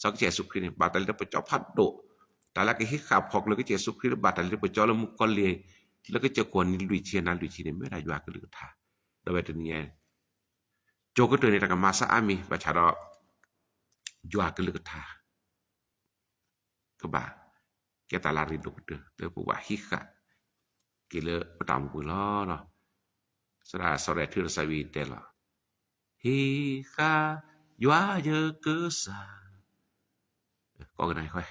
စီၤကစၢ်ယ့ၣ်ၡူးခရံာ်န့ၣ် ဘၣ်တၢ်လံၣ်လၢပစီဖးဒိၣ်, တၢ်လၢကဟံးဃာ်ဖီၣ်ကျၢၤကစၢ်ယ့ၣ်ၡူးခရံာ်လၢဘၣ်တၢ်လံၣ်လၢပစီလၢမုၣ်ကီၤလံၢ် လၢကစၢၢ်ခိၣ်နံၤလွံၢ်ဆံနၤလွံၢ်ဆံန့ၣ် မ့ၢ်ဝဲဒၣ်ယွၤကလုၢ်ကထါ, ဒီးဝဲတနံၤညါ ကၠိၤကတၢၢ်န့ၣ် တၢ်ကမၤစၢ်အါမံၤ ဘၣ်ဆၣ်ဒီး ယွၤကလုၢ်ကထါ ကဘၣ် ကဲတၢ်လၢအရ့ဒိၣ်ကတၢၢ် လၢပဘၣ်ဟံးဃာ် က့ၤလၢပတၢ်အိၣ်မူပူၤလီၤ. စရၣ်စီၤဒၤဝံးတဲလီၤ, ဟံးဃာ်ယွၤယကစၢ် ကိးကနၣ် ဟံး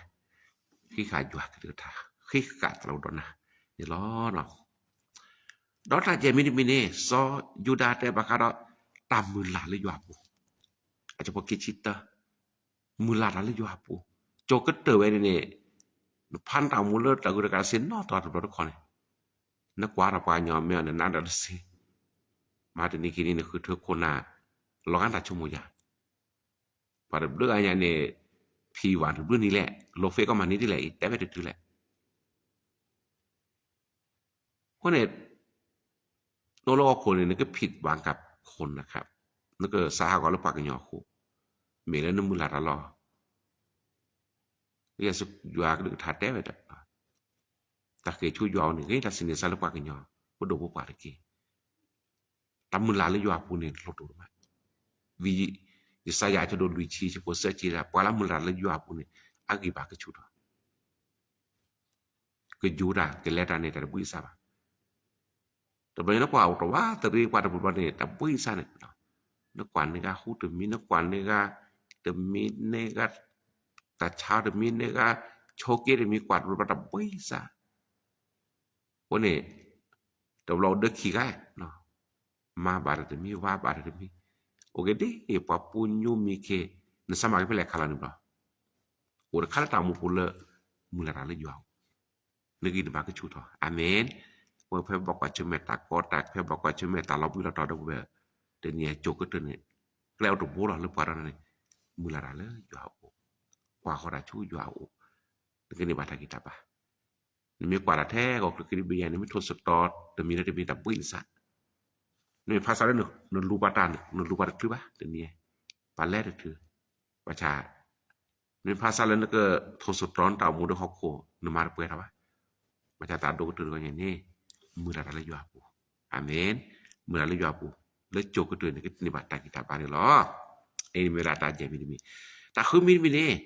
ဃာ်ယွၤကလုၢ်ကထါ ဟံးဃာ်တၢ်လၢအအိၣ်ဒီးနၤန့ၣ်လီၤ. ဒီးတၢ်ကဲမံၤတမံၤန့ၣ် စီၤယူဒၤတဲဘၣ်ဃးဒီး တၢ်မုၢ်လၢ်လၢယွၤအပူၤ, အဆၢဖိခံဆံတၢ မုၢ်လၢ်တၢ်လၢယွၤအပူၤ, ကၠိၤကတၢၢ်ဝဲန့ၣ်န့ၣ် နဖးနတၢ်အိၣ်မူလၢတၢ်ဂုၤတၢ်ဂၤတစ့ၢ်နီၣ်တီၢ်တဘျီတခီၣ်န့ၣ်, နကွၢ်ဒီးပှၤကညီမ့ၢ်အီၤ နနါဒီးတစ့ၢ်, မၤတနံၤခံနံၤန့ၣ် ဃုထၢခိၣ်နၢ် လီၤဂာ်တၢ်ဆိကမိၣ်ယၤ, ပှၤတဘျုးဂၤညါန့ၣ် ဖံးဝၤတဘျုးနံၤလဲၣ်, လိာ်ဖ့ကီမၤန့ၢ်ဒ်လဲၣ်အံၤ တဲဝဲတတုၤလဲၣ် အဃိန့ၣ် နအိၣ်လၢဟီၣ်ခိၣ်န့ၣ် နကဖံးဘၣ်ကပ် คนนะครับ, နကစးဟးဂီၤလၢပှၤကညီအဃိ, မ့ၢ်လၢနမုၢ်လၢ်တၢ်လီၤ. ယွၤကလုၢ်ကထါတဲဝဲဒၣ်, တၢ်ဃ့ၢ်ဆူယွၤအအိၣ်န့ၣ် ဂ့ၤတၢ်စံးန့ၢ်စၢ်လၢပှၤကညီ ပဒိၣ်ပပှၢ်တက့ၢ်. တၢ်မုၢ်လၢ်လၢယွၤအပူၤန့ၣ် လိၣ်ဒိၣ်မး, ဝံယစၢ်ယၤအဆၢဒိၣ်လွံၢ်ဆံ ဆၢဖိသၢဆံဒၣ် ပှၤလၢမုၢ်လၢ်လၢယွၤအပူၤန့ၣ် အဂံၢ်ဘါကဆူၣ်ထီၣ် ကယူၤတၢ်ကလဲၤတၢ်န့ၣ် တၢ်တဘှံးစၢ်ဘၣ်. တဘျီညါလၢပှၤအိၣ်တဝးသရံးပှၤတဘျီဘျီန့ၣ် တၢ်တဘှံးစၢ်န့ၣ်, နကွၢ်န့ၢ်ဂၤဟူတမံၤ နကွၢ်န့ၢ်ဂၤတမံၤ န့ၢ်ဂၤတၢ်ဆါတမံၤ န့ၢ်ဂၤဆိးက့တမံၤ ကွၢ်တဘျီဘျီတၢ်တဘှံးစၢ်. အဃိန့ၣ် တဘျီအိၣ်ဒီးခံဂၤ မၤဘၣ်တၢ်တမံၤ ဝၤဘၣ်တၢ်တမံၤ, အိၣ်က့ၤဒ်အံၤ ပှၤပူၤညူမံခ့ နစၢ်မၤက့ၤဖဲလဲၣ်ခါလီၤန့ၣ်ဘျီ, အိၣ်တခါလၢတၢ်အိၣ်မူပူၤလၢ မုၢ်လၢ်တၢ်လၢယွၤအအိၣ်, နဂံၢ်နဘါကဆူၣ်ထီၣ် အၤမ့ၣ်. ဝဲဖဲဘၣ်ကွၢ်ဆၢၣ်မဲာ်တၢ်ကီတၢ်ခဲ ဘၣ်ကွၢ်ဆၢၣ်မဲာ်တၢ်လီၤဘှံးလီၤတီၤဒီပုၢ်ဝဲၢ်, တနံၤအံၤကၠိၤကတၢၢ်န့ၣ် ကျဲအိၣ်တဘိလီၤလၢပှၤဒီးန့ၣ်, မုၢ်လၢ်တၢ်လၢယွၤအအိၣ်, ကွၢ်ဃီၤတၢ်ဆူယွၤအအိၣ်, နကန့ၢ်ဘၣ်တၢ်ဂံၢ်တၢ်ဘါ နမ့ၢ်ကွၢ်တၢ်ထဲဂီၤကျၢၤခံတဘ့ၣ်ညါ နမ့ၢ်ထိၣ်သတြီၤတမံၤလၢတမံၤတၢ်ဘှံးနစၢ်, နမ့ၢ်ဖးစၢ်လၢနလူၤပှၤတၢ် နလူၤပှၤတချုးဘၣ် တနံၤအံၤ, ပှၤလဲၤတချုး, ဘၣ်ဆၣ် နမ့ၢ်ဖးစၢ်လၢနကထိၣ်သတြီၤနတၢ်အိၣ်မူဒီးဟီၣ်ခိၣ် နမၤတပှဲၤထီၣ်ဘၣ်, ဘၣ်ဆၣ်တၢ်ဒိၣ်ကတၢၢ်တဂီၢ်ညါန့ၣ် မုၢ်လၢ်တၢ်လၢယွၤအပူၤ, အၤမ့ၣ်, မုၢ်လၢ်လၢယွၤအပူၤ, လၢကၠိၤကတၢၢ်န့ၣ် ကန့ၢ်ဘၣ်တၢ်ဂံၢ်တၢ်ဘါန့ၣ်လီၤ. အံၤမ့ၢ်ဝဲဒၣ်တၢ်ယဲၢ်မံၤတမံၤ, တၢ်ဃုမံၤတမံၤန့ၣ်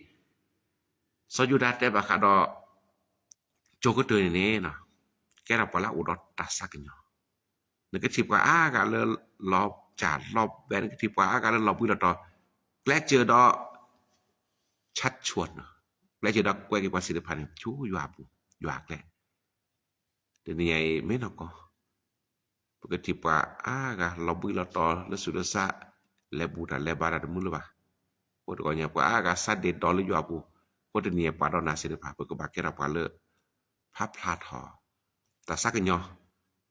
စီၤယူဒၤတဲဘၣ်ဃးဒီး ကၠိၤကတၢၢ်န့ၣ်န့ၣ် ကဲထီၣ်ပှၤလၢအအိၣ်ဒီးတၢ်သးကညီၤ, နကထံၣ်ပှၤအါဂၤလၢလီၤစၢ်လီၤဘဲ နကထံၣ်ပှၤအါဂၤလၢလီၤဘှံးလီၤတီၤ, ကျဲစၢၤဒီး ဆၢဆိၣ်နီၤ, ကျဲစၢၤဒီးကွဲးက့ၤပှၤသ့ၣ်တဖၣ်န့ၣ် ဆူယွၤအပူၤ ယွၤအကျဲ တနံၤညါအံၤ မ့ၢ်နီၢ်ကီၢ် ပကထံၣ်ပှၤအါဂၤလီၤဘှံးလီၤတီၤလၢဆူးလၢစၢ်, လဲၤဘူးတၢ်လဲၤဘါတၢ်တမုာ်လၢၤဘၣ်. အဃိတဂီၢ်ညါ ပှၤအါဂၤစးဒ့ၣ်ဒီးလၢယွၤအပူၤ, အဃိတနံၤညါပှၤဒီးနၤသ့ၣ်တဖၣ် ပကဘၣ်ကဲထီၣ်ပှၤလၢ ဖးဖျါထီၣ် တၢ်သးကညီၤ,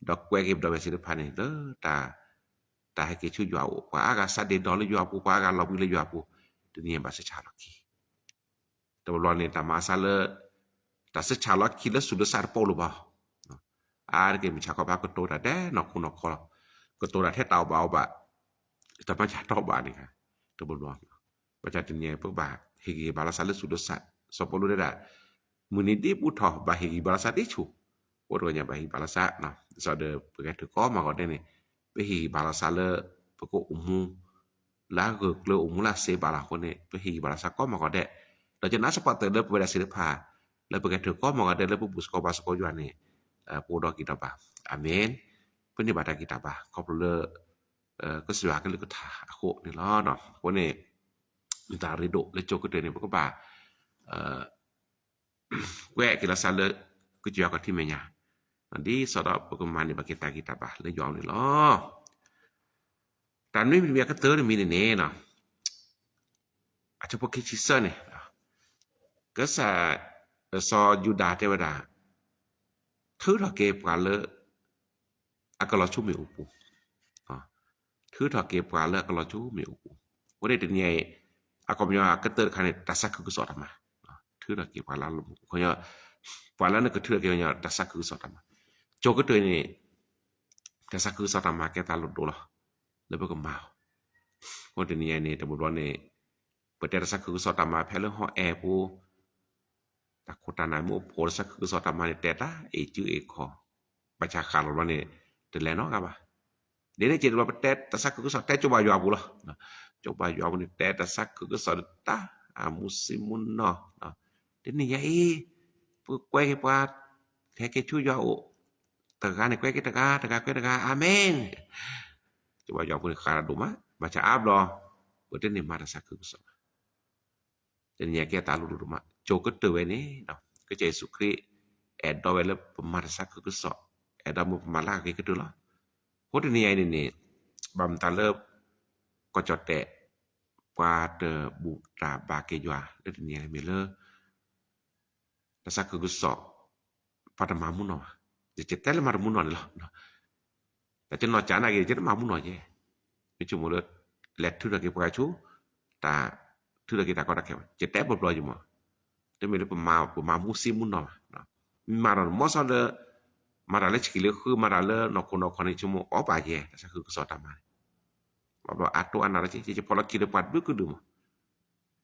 ဒီးကွဲးက့ၤပဒီပုၢ်ဝဲၢ်သ့ၣ်တဖၣ်န့ၣ် လၢ တၢ်ဟဲက့ၤဆူယွၤအအိၣ်, ပှၤအါဂၤစးဒ့ၣ်ဒီးလၢယွၤအပူၤ, ပှၤအါဂၤလီၤဘှံးလၢယွၤအပူၤ, တနံၤညါဘၣ်ဆၢဆၢလီၤခံ တဘျီဘျီန့ၣ် တၢ်မၤစၢ်လၢ တၢ်ဆၢဆၢလီၤခံလၢဆူးလၢစၢ်တပိာ်လၢၤဘၣ်. အါတက့ၢ်မုၢ်ဆါခီပၤ ကတိၤတၢ်ဒဲးနီၢ်ခိနီၢ်ခီလီၤ. ကတိၤတၢ်ထဲတၢ်အိၣ်ဘၣ်အိၣ်ဘၣ်, တဘၣ်ဆၣ်တီၢ်ဘၣ်န့ၣ် တဘျီဘျီ, ဘၣ်ဆၣ်တနံၤအံၤ ပကဘၣ်ဟ့ၣ်ဂံၢ်ဟ့ၣ်ဘါလိာ်သးလၢသူၣ်လၢသး, စီၤပီလူးတဲဒၣ် မုၢ်နံၤဒ့ၣ်ဘူးထီၣ် ဘၣ်ဟ့ၣ်ဂံၢ်ဘါလိာ်သးဒ့ဆူၣ်, အိၣ်တဂီၢ်ညါဘၣ်ဟ့ၣ်ဂံၢ်ဘါလိာ်သး, ဒ်သိးဒီးပကဟဲထုးကီမၤကီးဒဲးန့ၣ် ပဟ့ၣ်ဂံၢ်ဘါလိာ်သးလၢ ပကအိၣ်မူ လၢအဂၢၢ်ကျၢၤ အိၣ်မူလၢအစ့ဘၣ်လီၤအဃိန့ၣ် ပဟ့ၣ်ဂံၢ်ဘါလိာ်သးကီမၤကီးဒဲး, ဒီးကနၣ်စ့ၢ်ကီးတၢ်လၢပဝဲဒၣ်သ့ၣ်တဖၣ် လၢပကထုးကီမၤကီးဒဲးလၢပဘူၣ်သကိးဘါသကိးယွၤန့ၣ် ပအိၣ်ဒီးက့ၤဒီးဘၣ်. အၤမ့ၣ်. ပန့ၢ်ဘၣ်တၢ်ဂံၢ်တၢ်ဘါ ခီဖျိလၢ ကစၢ်ယွၤကလုၢ်ကထါအဃိန့ၣ်လီၤ. အဃိန့ၣ် မ့ၢ်တၢ်ရ့ဒိၣ်လၢကၠိကတၢၢ်န့ၣ် ပကဘၣ် ကွဲးက့ၤလီၤသးလၢ ကစၢ်ယွၤခီၣ်ထံးမဲာ်ညါ, ဒ်သိးဒီးပကမၤန့ၢ်ဘၣ်က့ၤတၢ်ဂံၢ်တၢ်ဘါလၢယွၤအအိၣ်န့ၣ်လီၤ. တၢ်နွံမံၤတမံၤအကတၢၢ်တမံၤန့ၣ်န့ၣ် အဆၢဖိခံဆံသၢန့ၣ် ကစၢ် စီၤယူဒၤတဲဝဲဒၣ် ထုးထီၣ်က့ၤပှၤလၢ အကလီၤဆူမ့ၣ်အူပူၤ, ထုးထီၣ်က့ၤပှၤလၢအကလီၤဆူမ့ၣ်အူပူၤ, အဃိန့ၣ်တနံၤအံၤ အခီပညီအကတၢၢ်တခါန့ၣ် တၢ်သးခုကစီၣ်တၢ်မၤ, ထုးထီၣ်က့ၤပှၤလၢ ပှၤလၢနကထုးထီၣ်က့ၤ တၢ်သးခုကစီၣ်တၢ်မၤ, ကၠိကတၢၢ်န့ၣ် တၢ်သးခုကစီၣ်တၢ်မၤကဲသးလိၣ်ဒိၣ်လီၤ လၢပကမၤအီၤ, အဃိတနံၤအံၤန့ၣ် တဘျီဘျီန့ၣ် ပတဲတၢ်သးခုကစီၣ်တၢ်မၤဖဲလၢဟီၣ်အဲၣ်ပူၤ တၢ်ခိၣ်တၢ်နၢ်မ့ၢ်အိၣ်ဖှိၣ် တၢ်သးခုကစီၣ်တၢ်မၤန့ၣ် တဲတၢ်အ့ၣ်စုအ့ၣ်ခီ, ဘၣ်ဆၣ်ဃးလီၤဘျီန့ၣ် တလဲၤနီတဂၤဘၣ်. ဒ်န့ၣ်က့ၤတဘျီ ပတဲတၢ်သးခုကစီၣ် တဲကၠိဘၣ်ယွၤအပူၤလီၤ. ကၠိဘၣ်ယွၤအပူၤန့ၣ် တဲတၢ်သးခုကစီၣ်တၢ်အမူဆံမူနီၢ်, တနံၤညါအံၤ ပကကွဲက့ၤပှၤ ဟဲက့ၤဆူယွၤအအိၣ် တဂၤန့ၣ်ကွဲက့ၤတဂၤ တဂၤကွဲတဂၤ အၤမ့ၣ်. ကၠိဘၣ်ယွၤအပူၤန့ၣ် ဃးတၢ်ဒိၣ်မး ဘၣ်ဆၣ်အါဘျီ ပတန့ၢ်မၤတၢ်သးခုကစီၣ်ဘၣ် တနံၤညါကဲသးလိၣ်ဒိၣ်ဒိၣ်မး ကၠိကတၢၢ်ဝဲန့ၣ် ကစၢ်ယ့ၣ်ၡူးခရံာ် အဲၣ်ဒိးဝဲလၢပမၤတၢ်သးခုကစီၣ်, အဲၣ်ဒိးမုၢ်ပမၤလၢအဂ့ၤကတၢၢ်လီၤ. အဃိတနံၤညါအံၤန့ၣ်န့ၣ် ဘၣ်မတၤလၢ ကီၢ်ကၠီၣ်တဲာ် ပှၤတဘူၣ်တၢ်ဘါက့ၤယွၤ လၢတနံၤညါန့ၣ်မ့ၢ်လၢ တၢ်သးခုကစီၣ် ပှၤတမၤမူနီၢ်ဘၣ်. ယတဲလၢမၤတမူနီၢ်န့ၣ်လီၤ. တၢ်ကနီၢ်ကၠးနာ်က့ၤ ယတမၤမူနီၢ်ယဲ, ယဆိကမိၣ်လၢ လဲၤထုးထီၣ်က့ၤပှၤဆူ တၢ်ထုးထီၣ်က့ၤတၢ်ကီတၢ်ခဲဘၣ် ယတဲပျီပျီယမီၢ်, တမ့ၢ်လၢပမၤမူဆံမူနီၢ်ဘၣ်. မ့ၢ်မၤဒီးမီၢ်ဆီလၢ မၤတၢ်လၢဆံးလၢဃု မၤတၢ်လၢနီၢ်ခိနီၢ်ခီန့ၣ် ဆိကမိၣ်အီၣ်ပာ်ယဲ တၢ်သးခုကစီၣ်တၢ်မၤန့ၣ်, ဘၣ်ဘျီအါတိၢ်အါနးလီၤက့ၤ ယဖီၣ်လီၤခံဒီးပှၤဒုးကဒုးမီၢ်,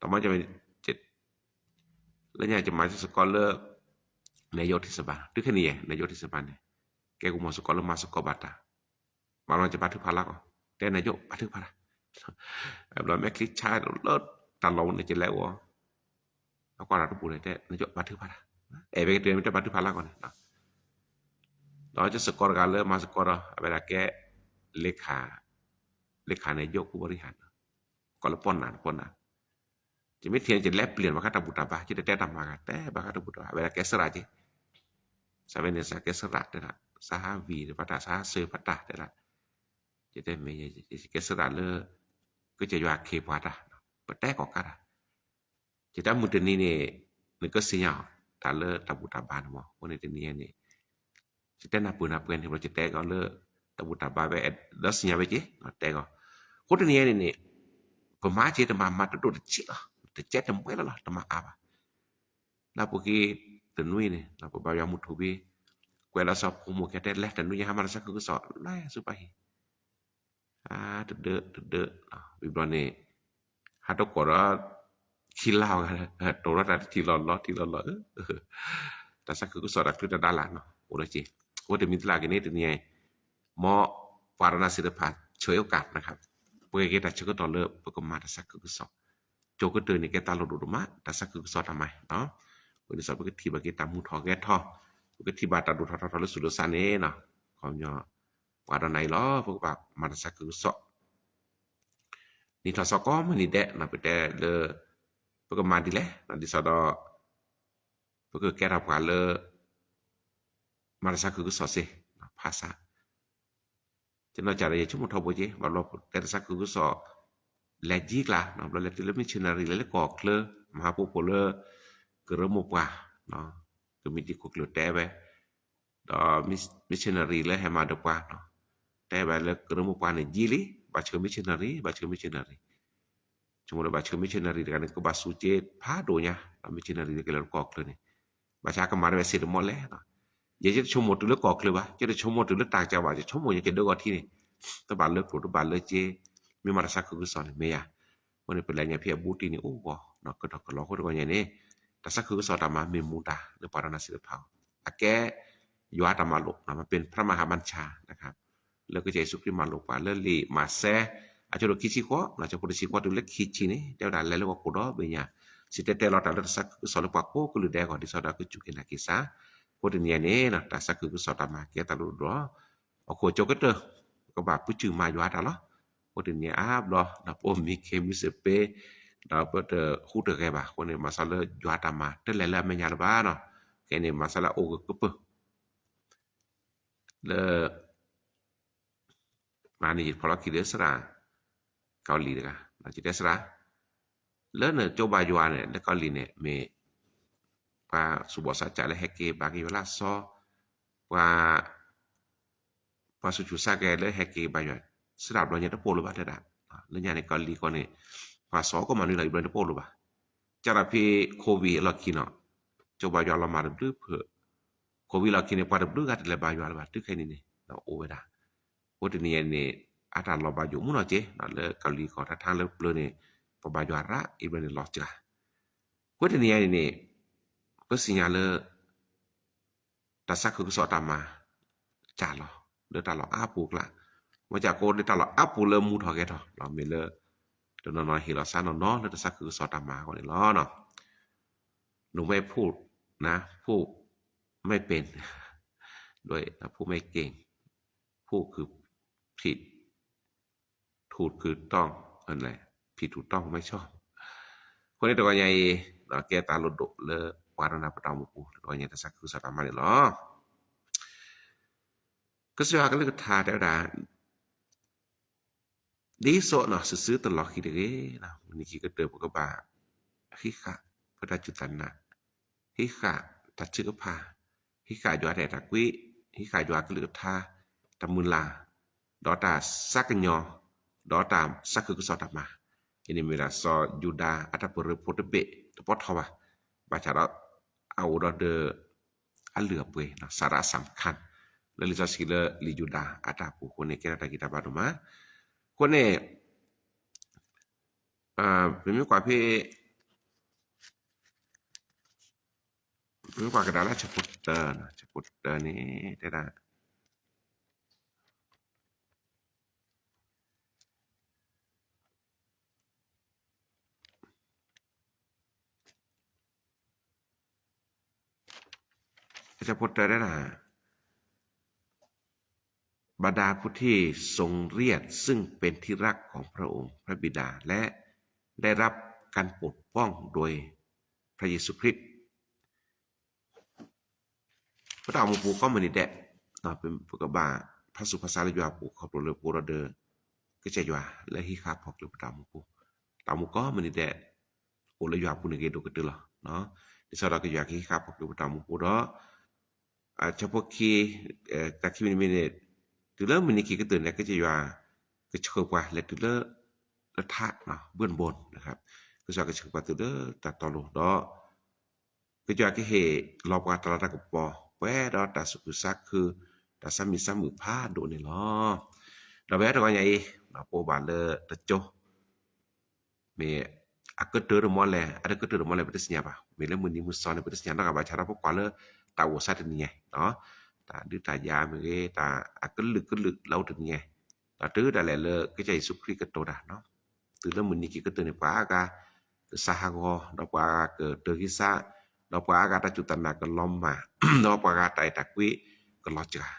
တမ့ၢ် လၢညါယမၤစ့ၢ်ကီးလၢ နယိးထံစဘါ တုၤခဲနံၤယဲ နယိးထံစဘါန့ၣ် ကဲကမီၤစ့ၢ်ကီးလၢမၤစ့ၢ်ကီးဘၣ်တၢ်, ဘၣ်လီၤယဘါထုကဖၣ်လၢကီၢ်, တဲနယိးဘါထုကဖၣ်တၢ်, ဘျီမဲာ်ချံဆါလၢတၢ်လီၢ်န့ၣ် ယလဲၤအိၣ်, အကွၢ်ဒီးတပူၤန့ၣ် တဲနယိးဘါထုကဖၣ်တၢ်, အဲၣ်ဝဲကတုၤမ့ၢ်တဲဘါထုကဖၣ်လၢကီၢ်န့ၣ်, ဒီးယစ့ၢ်ကီးတဂၤလၢမၤစ့ၢ်ကီးဒီး အဝဲဒၣ်ကဲ လ့ခါ လ့ခါန့ၣ် ယိးကူဘရံဟၣ် ကိးလၢပီၢ်နၤ ပီၢ်နၤ, ယမ့ၢ်ထံၣ်န့ၣ် ယလဲၤပျံၤဘၣ်ဃးတၢ်ဘူၣ်တၢ်ဘါ ယတတဲတၢ်မၤဂၤ တဲဘၣ်ဃးတၢ်ဘူၣ်တၢ်ဘါ အဝဲဒၣ်ကဲစရၣ်က့, စးဝဲန့ၣ်စးကဲစရၣ်တဲဒၣ် စးဟးဝံၤတဖၣ်တၢ် စးဟးစၢၤဖၣ်တၢ်တဲဒၣ်, ယတဲမ့ၢ် ယကဲစရၣ်လၢ ကစၢ်ယွၤခ့ပှၤတၢ် ပတဲကီးကါတၢ်, ယတၢ်မုၢ်တနံၤန့ၣ် နကစံၣ်ညီၣ်တၢ်လၢတၢ်ဘူၣ်တၢ်ဘါန့ၣ်မီၢ် အဃိန့ၣ်တနံၤညါန့ၣ် ယတဲနၢ်ပၢၢ်နၢ်ပှဲၤန့ၣ် ဘျီယတဲကီးလၢ တၢ်ဘူၣ်တၢ်ဘါဝဲ ဒီးစံၣ်ညီၣ်ဝဲက့ တဲကီး, အဃိတနံၤညါန့ၣ်န့ၣ် ပမၤက့တမၤမၤတဒိၣ်တဆံးလီၤ တကဲတမှဲလၢလီၤ တမၤအါဘၣ်, လၢပူၤက့ တနွံန့ၣ် ပဘါယွၤမုၢ်ထူဘ့ ကွဲးလီၤစီၤဖိမုၣ်ခဲတဲလဲၤ တနွံညါဟါမၢ်တၢ်သးခုကစီၣ် လဲၤဆူပှၤဟံၣ် တဒၢတဒၢ ဝံၤဘျီန့ၣ် ဟးတကိးဒီး ခံလါအဂၤ တိၤထီၣ်တၢ်ထံလီၤလီၤထံလီၤလီၤ, တၢ်သးခုကစီၣ်တၢ်ချုးတၢ်ဒၣ်လၢ်နီၤ အိၣ်ဒီးက့ၤ, အိၣ်တမံၤတလၢ်က့ၤန့ၣ် တနံၤအံၤ မ်ပှၤဒီးနၤသ့ၣ်တဖၣ် ဆၢအီၤကၣ်နခါ, ပှဲၤက့ၤတၢ်ဆၢကတီၢ်လၢပကမၤတၢ်သးခုကစီၣ်, ကၠိကတၢၢ်န့ၣ် ကဲတၢ်လိၣ်ဒိၣ်ဒိၣ်မး တၢ်သးခုကစီၣ်တၢ်မၤ, ဝံၤဒ်သိးပကထံၣ်ဘၣ်က့ၤတၢ်မူထီၣ်ဂဲၤထီၣ်, ပကထံၣ်ဘၣ်တၢ်ဒိၣ်ထီၣ်ထီထီၣ်လၢသူၣ်လၢသးန့ၣ်, ခီပညီ ပှၤဒီးနၤအံၤလီၤ ပကဘၣ်မၤတၢ်သးခုကစီၣ် နံၣ်ထီၣ်သီကိးမုၢ်နံၤဒဲး ပတဲလၢ ပကမၤဒ်လဲၣ် ဒ်သိးဒီး ပကကဲထီၣ်ပှၤလၢ မၤတၢ်သးခုကစီၣ်စ့ၢ် ဖးဆါ, ယနီၢ်ကစၢ်ဒီးယဆိကမိၣ်ထီဘိက့ၤ ဘၣ်ဘျီတဲတၢ်သးခုကစီၣ် လဲၤယံၤကျါ ဘျီလဲၤတုၤလၢ missionary လဲၤလၢကီၢ်ချၢ မၤဟးဖိဖိလၢ ကရၢမိၢ်ပှၢ် ကမံးတံာ်ခိၣ်ကျၢၢ်တဲဝဲ ဒီး missionary လၢဟဲမၤဒီးပှၤ တဲဝဲလၢကရၢမိၢ်ပှၢ်န့ၣ်ယံၤလံ ဘၣ်ဆှၢ missionary ဘၣ်ဆှၢ missionary, ဆိကမိၣ်လၢဘၣ်ဆှၢ missionary တဂၤန့ၣ် ကဘၣ်စူးက့ဖးဒိၣ်ညါ ဒီး missionary ကလဲၤလၢကီၢ်ချၢန့ၣ် ဘၣ်ဆၣ်ကမၤတၢ်ဝဲစ့ၢ်တမီၢ်လဲၣ်, ယဲယတဆိကမိၣ်တုၤလၢကီၢ်ချၢဘၣ် ယတဆိကမိၣ်တုၤလၢတၢ်ကစၢ်ဘၣ် ယဆိကမိၣ်ယကဒၢကီၢ်ထံန့ၣ် တဘၣ်လၢကျိာ်တဘၣ်လၢက့, မ့ၢ်မၤတၢ်သးခုကစီၣ်န့ၣ်မ့ၢ်ယၤ, အဃိန့ၣ် ပလဲၤညါဖဲအဘူးတံၢ်န့ၣ်အိၣ်ဂီၤ ကတီၢ်ကလီအဃိတဂီၢ်ညါန့ၣ်, တၢ်သးခုကစီၣ်တၢ်မၤမ့ၢ်မူဒါလၢပှၤဒီးနၤသ့ၣ်တဖၣ်အံၤ, အကဲ ယွၤတၢ်မၤလိာ် မ့ၢ်ပၢၢ် พระมหาบัญชา လၢကစၢ်ယ့ၣ်ၡူးခရံာ်မၤလိာ်ပှၤလၢလံာ်မးသဲ အဆၢဒိၣ်ခံဆံဃိး အဆၢဖိတဆံဃိးတုၤလၢခံဆံန့ၣ် တဲဝဲဒၣ်လဲၤလၢဟီၣ်ခိၣ်ဒီဘ့ၣ်ညါ, စံၣ်တဲၤတဲလီၤတၢ်လၢတၢ်သးခုကစီၣ်လၢပှၤကိးကလုာ်ဒဲးအဂီၢ် ဒ်သိးဒီးကစူၢ်က့ၤနာ်က့ၤစ့ၢ်, အဃိတနံၤအံၤန့ၣ် တၢ်သးခုကစီၣ်တၢ်မၤကဲတၢ်လိၣ်ဒိၣ်ဒီး ဟီၣ်ခိၣ်ကၠိကတၢၢ် ပကဘၣ်ပၢဆှၢမၤယွၤတၢ်လီၤ. အဃိတနံၤအါဘျီ ဒီးပအိၣ်မံခ့မံစပ့ၤ ဒီးပတဟူးတဂဲၤဘၣ်အဃိန့ၣ် မၤစၢၤလၢယွၤတၢ်မၤတလဲၤလၢအမဲာ်ညါလၢၤဘၣ်နီၤ, ခဲအံၤန့ၣ် မၤစၢၤလၢအအိၣ်ဂၢၢ်ကပၢၢ် လၢ မၤန့ၣ်ယဖီၣ်လီၤခံဒီးသရၣ် ကီၤလံၤတဂၤ, ယတဲသရၣ် လၢနကၠိဘါယွၤန့ၣ် လၢကီၤလံၤန့ၣ် မ့ၢ် ပှၤသူၣ်ဘီၣ်သးစၢ်လၢဟဲက့ၤဘါက့ၤယွၤလၢအစီ, ပှၤ ပှၤသူၣ်ဆူၣ်သးဂဲၤလၢဟဲက့ၤဘါယွၤ သရၣ်ဘျီညါတပိၢ်လၢၤဘၣ်တဲဒၣ်, လၢညါန့ၣ် ကီၤလံၤကီၢ်န့ၣ် ပှၤစီၤကီၢ်မၤနုၤလီၤ အံၤဘျီတပိၢ်လၢၤဘၣ်, ကၢ်ဒီးဖဲ COVID အလီၢ်ခံနီၤ, ကၠိဘါယွၤလီၤမၢ်တဘျုးဖုး, COVID လီၢ်ခံန့ၣ် ပှၤတဘျုးဂၤတလဲၤဘါယွၤလၢၤဘၣ် တုၤခဲအံၤန့ၣ်န့ၣ် အိၣ်ဝဲဒၣ်, အဃိတနံၤအံၤန့ၣ် အတၢ်လီၤဘါယွၤမုၢ်နီၢ်က့ၤ လၢကီၤလံၤကီၢ်တၢ်ထါလၢပျၢၤန့ၣ် ပဘါယွၤရၣ် အံၤဘျီန့ၣ်လီၤစှၤ, အဃိတနံၤအံၤန့ၣ်န့ၣ် ပသ့ၣ်ညါလၢ တၢ်သးခုကစီၣ်တၢ်မၤ စှၤလီၤ လၢတၢ်လီၢ်အါပူၤအကျါ, မ့ၢ်စ့ၢ်ကီးလၢတၢ်လီၢ်အါပူၤလၢမူထီၣ်ဂဲၤထီၣ် မ့ၢ်လၢ တနီၤနီၤဟ့ၣ်လီၤသးနီၢ်နီၢ်လၢတၢ်သးခုကစီၣ်တၢ်မၤအဂီၢ်န့ၣ်လီၤ. လူမိုက်ဖုန်း ဖုန်း ไม่เป็น ด้วย พูดไม่เก่ง พูดคือผิด ถูกคือต้อง อะไร ผิดถูกต้องไม่ชอบ အဃိန့ၣ်တဂီၤညါအံၤ ကဲတၢ်လိၣ်ဒိၣ်လၢပှၤဒီးနၤပတၢ်အိၣ်မူပူၤ တဂီၤညါတၢ်သးခုကစီၣ်တၢ်မၤန့ၣ်လီၤ. ကစၢ်ယွၤကလုၢ်ကထါတဲဝဲဒၣ် ဒ်သိးနီၤ စုာ်စုာ်တလီၤဃံၤတဂ့ၤ, မုၢ်နံၤခံကတၢၢ်ပကဘၣ် ဟံးဃာ် ပတၢ်စူၢ်တၢ်နာ်, ဟံးဃာ်တၢ်ထုကဖၣ်, ဟံးဃာ်ယွၤတၢ်အဲၣ်တၢ်ကွံ, ဟံးဃာ်ယွၤကလုၢ်ကထါ, တၢ်မုၢ်လၢ်, ဒီးတၢ်သးကညီၤ, ဒီးတၢ်သးခုကစီၣ်တၢ်မၤ, အံၤန့ၣ်မ့ၢ်ဒၣ်စီၤယူဒၤအတၢ်ပရၢဖိတဘ့ၣ် တပီထီဘၣ်, ဘၣ်ဆၣ်ဒီး အအိၣ်ဒီးဒီး အလုၢ်အပှ့ၤ สาระสำคัญ လၢလံာ်စီဆှံလၢလံာ်ယူဒၤအတၢ်ပူၤအဃိန့ၣ် ကဲထီၣ်တၢ်ဂံၢ်တၢ်ဘါဒိၣ်မး, အဃိန့ၣ် ပမ့ၢ်ကွၢ်ဖဲ ပမ့ၢ်ကွၢ်ကဒါလၢဆၢဖိတၢ, ဆၢဖိတၢန့ၣ် တဲဒၣ် အဆၢဖိတၢတဲဒၣ် บรรดาผู้ที่ทรงเรียกซึ่งเป็นที่รักของพระองค์ พระบิดา และได้รับการปกป้องโดยพระเยซูคริสต์ ပတၢ်အိၣ်မူပူၤကိးမုၢ်နံၤဒဲး, ပကဘၣ်ဖးဆူၣ်ဖးဆါလၢယွၤအပူၤခီဖျိလၢပအိၣ်ဒီး ကစၢ်ယွၤလၢဟံးဃာ်ဖီၣ်ကျၢၤပတၢ်အိၣ်မူပူၤ, တၢ်အိၣ်မူကိးမုၢ်နံၤဒဲး အိၣ်လၢယွၤအပူၤန့ၣ်ဂ့ၤဒိၣ်ကတၢၢ်လီၤ. ဒ်သိးဒီးကစၢ်ယွၤကဟံးဃာ်ဖီၣ်ကျၢၤပတၢ်အိၣ်မူပူၤဒီး ဆၢဖိခံ, တၢ်ခံမံၤတမံၤန့ၣ် တုၤလၢမုၢ်နံၤခံကတၢၢ်န့ၣ် ကစၢ်ယွၤကဆှၢပှၤလဲၤတုၤလၢ လၢထး ဘုၣ်ဘိၣ်, ကစၢ်ယွၤကဆှၢပှၤတုၤလၢတၢ်တီလိၤဒီး ကစၢ်ယွၤကဟ့ၣ်လီၤပှၤတၢ်လၤတၢ်ကပီၤ ပှဲၤဒီးတၢ်သူၣ်ခုသးခု, တၢ်ဆါမံၤဆါမုာ်ဖးဒိၣ်န့ၣ်လီၤ. ဒီးဖဲတဂီၤညါအံၤ ပအိၣ်ဘၣ်လၢတကၠိ မ့ၢ်အကတၢၢ်တမီၢ်လဲၣ် အတကတၢၢ်တမီၢ်လဲၣ် ပတသ့ၣ်ညါဘၣ်. မ့ၢ်လၢမုၢ်နံၤမုၢ်သီန့ၣ် ပတသ့ၣ်ညါနီတဂၤဘၣ်ဆၣ်ဒီး ပကွၢ်လၢတၢ်အိၣ်စါတနံၤညါ တၢ်ဒုးတၢ်ယၤမ့ၢ်ဂ့ၤ တၢ်အကလုာ်ကလုာ်လၢအိၣ်တနံၤညါ ဒီးတုၤဒၣ်လဲာ်လၢကစၢ်ယ့ၣ်ၡူးခရံာ်ကတိၤတၢ် တုၤလၢမုၢ်နံၤခံကတၢၢ်န့ၣ် ပှၤအါဂၤကစးဟးဂီၤ ဒီးပှၤအါဂၤကတၢၢ်ဂံၢ်စၢ် ဒီးပှၤအါဂၤတၢ်စူၢ်တၢ်နာ်ကလီၤမၢ် ဒီးပှၤဂၤတၢ်အဲၣ်တၢ်ကွံကလီၤစှၤ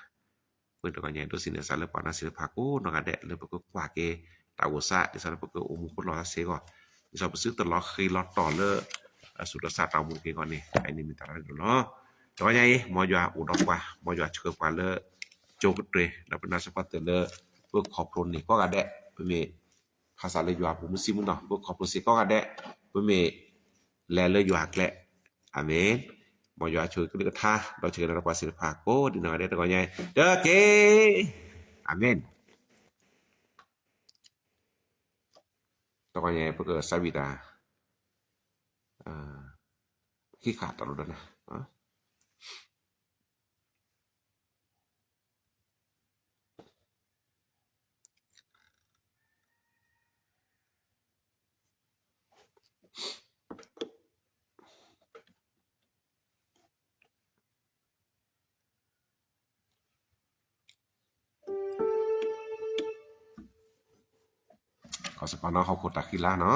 ပတဂီၤညါအံၤ ဒိးသန့ၤစၢၤလၢပှၤနၢ်စံးတဖၣ်ကိးနီၢ်ဂၤဒဲး လၢပကကွၢ်က့ၤတၢ်အိၣ်စါ ဒ်သိးလၢပကအိၣ်မူဖိလီၤစ့ၢ်ကီး ဒ်သိးပသုတလီၤဃံၤလီၤတီၤလၢ ဆူးဒီးစးတၢ်အိၣ်မူတက့ၢ်အဂီၢ်န့ၣ် အအံၤန့ၣ်မ့ၢ်တၢ်ရ့ဒိၣ်လီၤ. တဂီၤညါအံၤ မ်ယွၤအိၣ်ဒီးပှၤ မ်ယွၤဆှၢပှၤလၢ ကၠိကတြ့ၤ ဒီးပနၢ်စ့ၢ်ကီးသုလၢ ပခိၣ်ဖျိန့ၣ်ကိးဂၤဒဲး ပမ့ၢ် ဖးစးလၢယွၤအပူၤမုၢ်ဆ့ၣ်မုၢ်နီၤ ပခိၣ်ဖျိစ့ၢ်ကီးဂၤဒဲး ပမ့ၢ် လဲၤလၢယွၤအကျဲ အၤမ့ၣ်. မ်ယွၤဆိၣ်ဂ့ၤကလုၢ်ကထါ ဒီးဆိၣ်ဂ့ၤလၢပှၤစ့ၢ်တဖၣ် ကိးဒ်နီၢ်ဂၤဒဲးတဂီၤညါအံၤ တက့ၢ်. အၤမ့ၣ်. တဂီၤညါအံၤ ပကစးဝံၣ်တၢ် ခံခါတၢ်လိၣ်ဒီးနၤ စပာ်နီၣ်ဟီၣ်ခိၣ်တၢ်ဃံလၤနီၤ.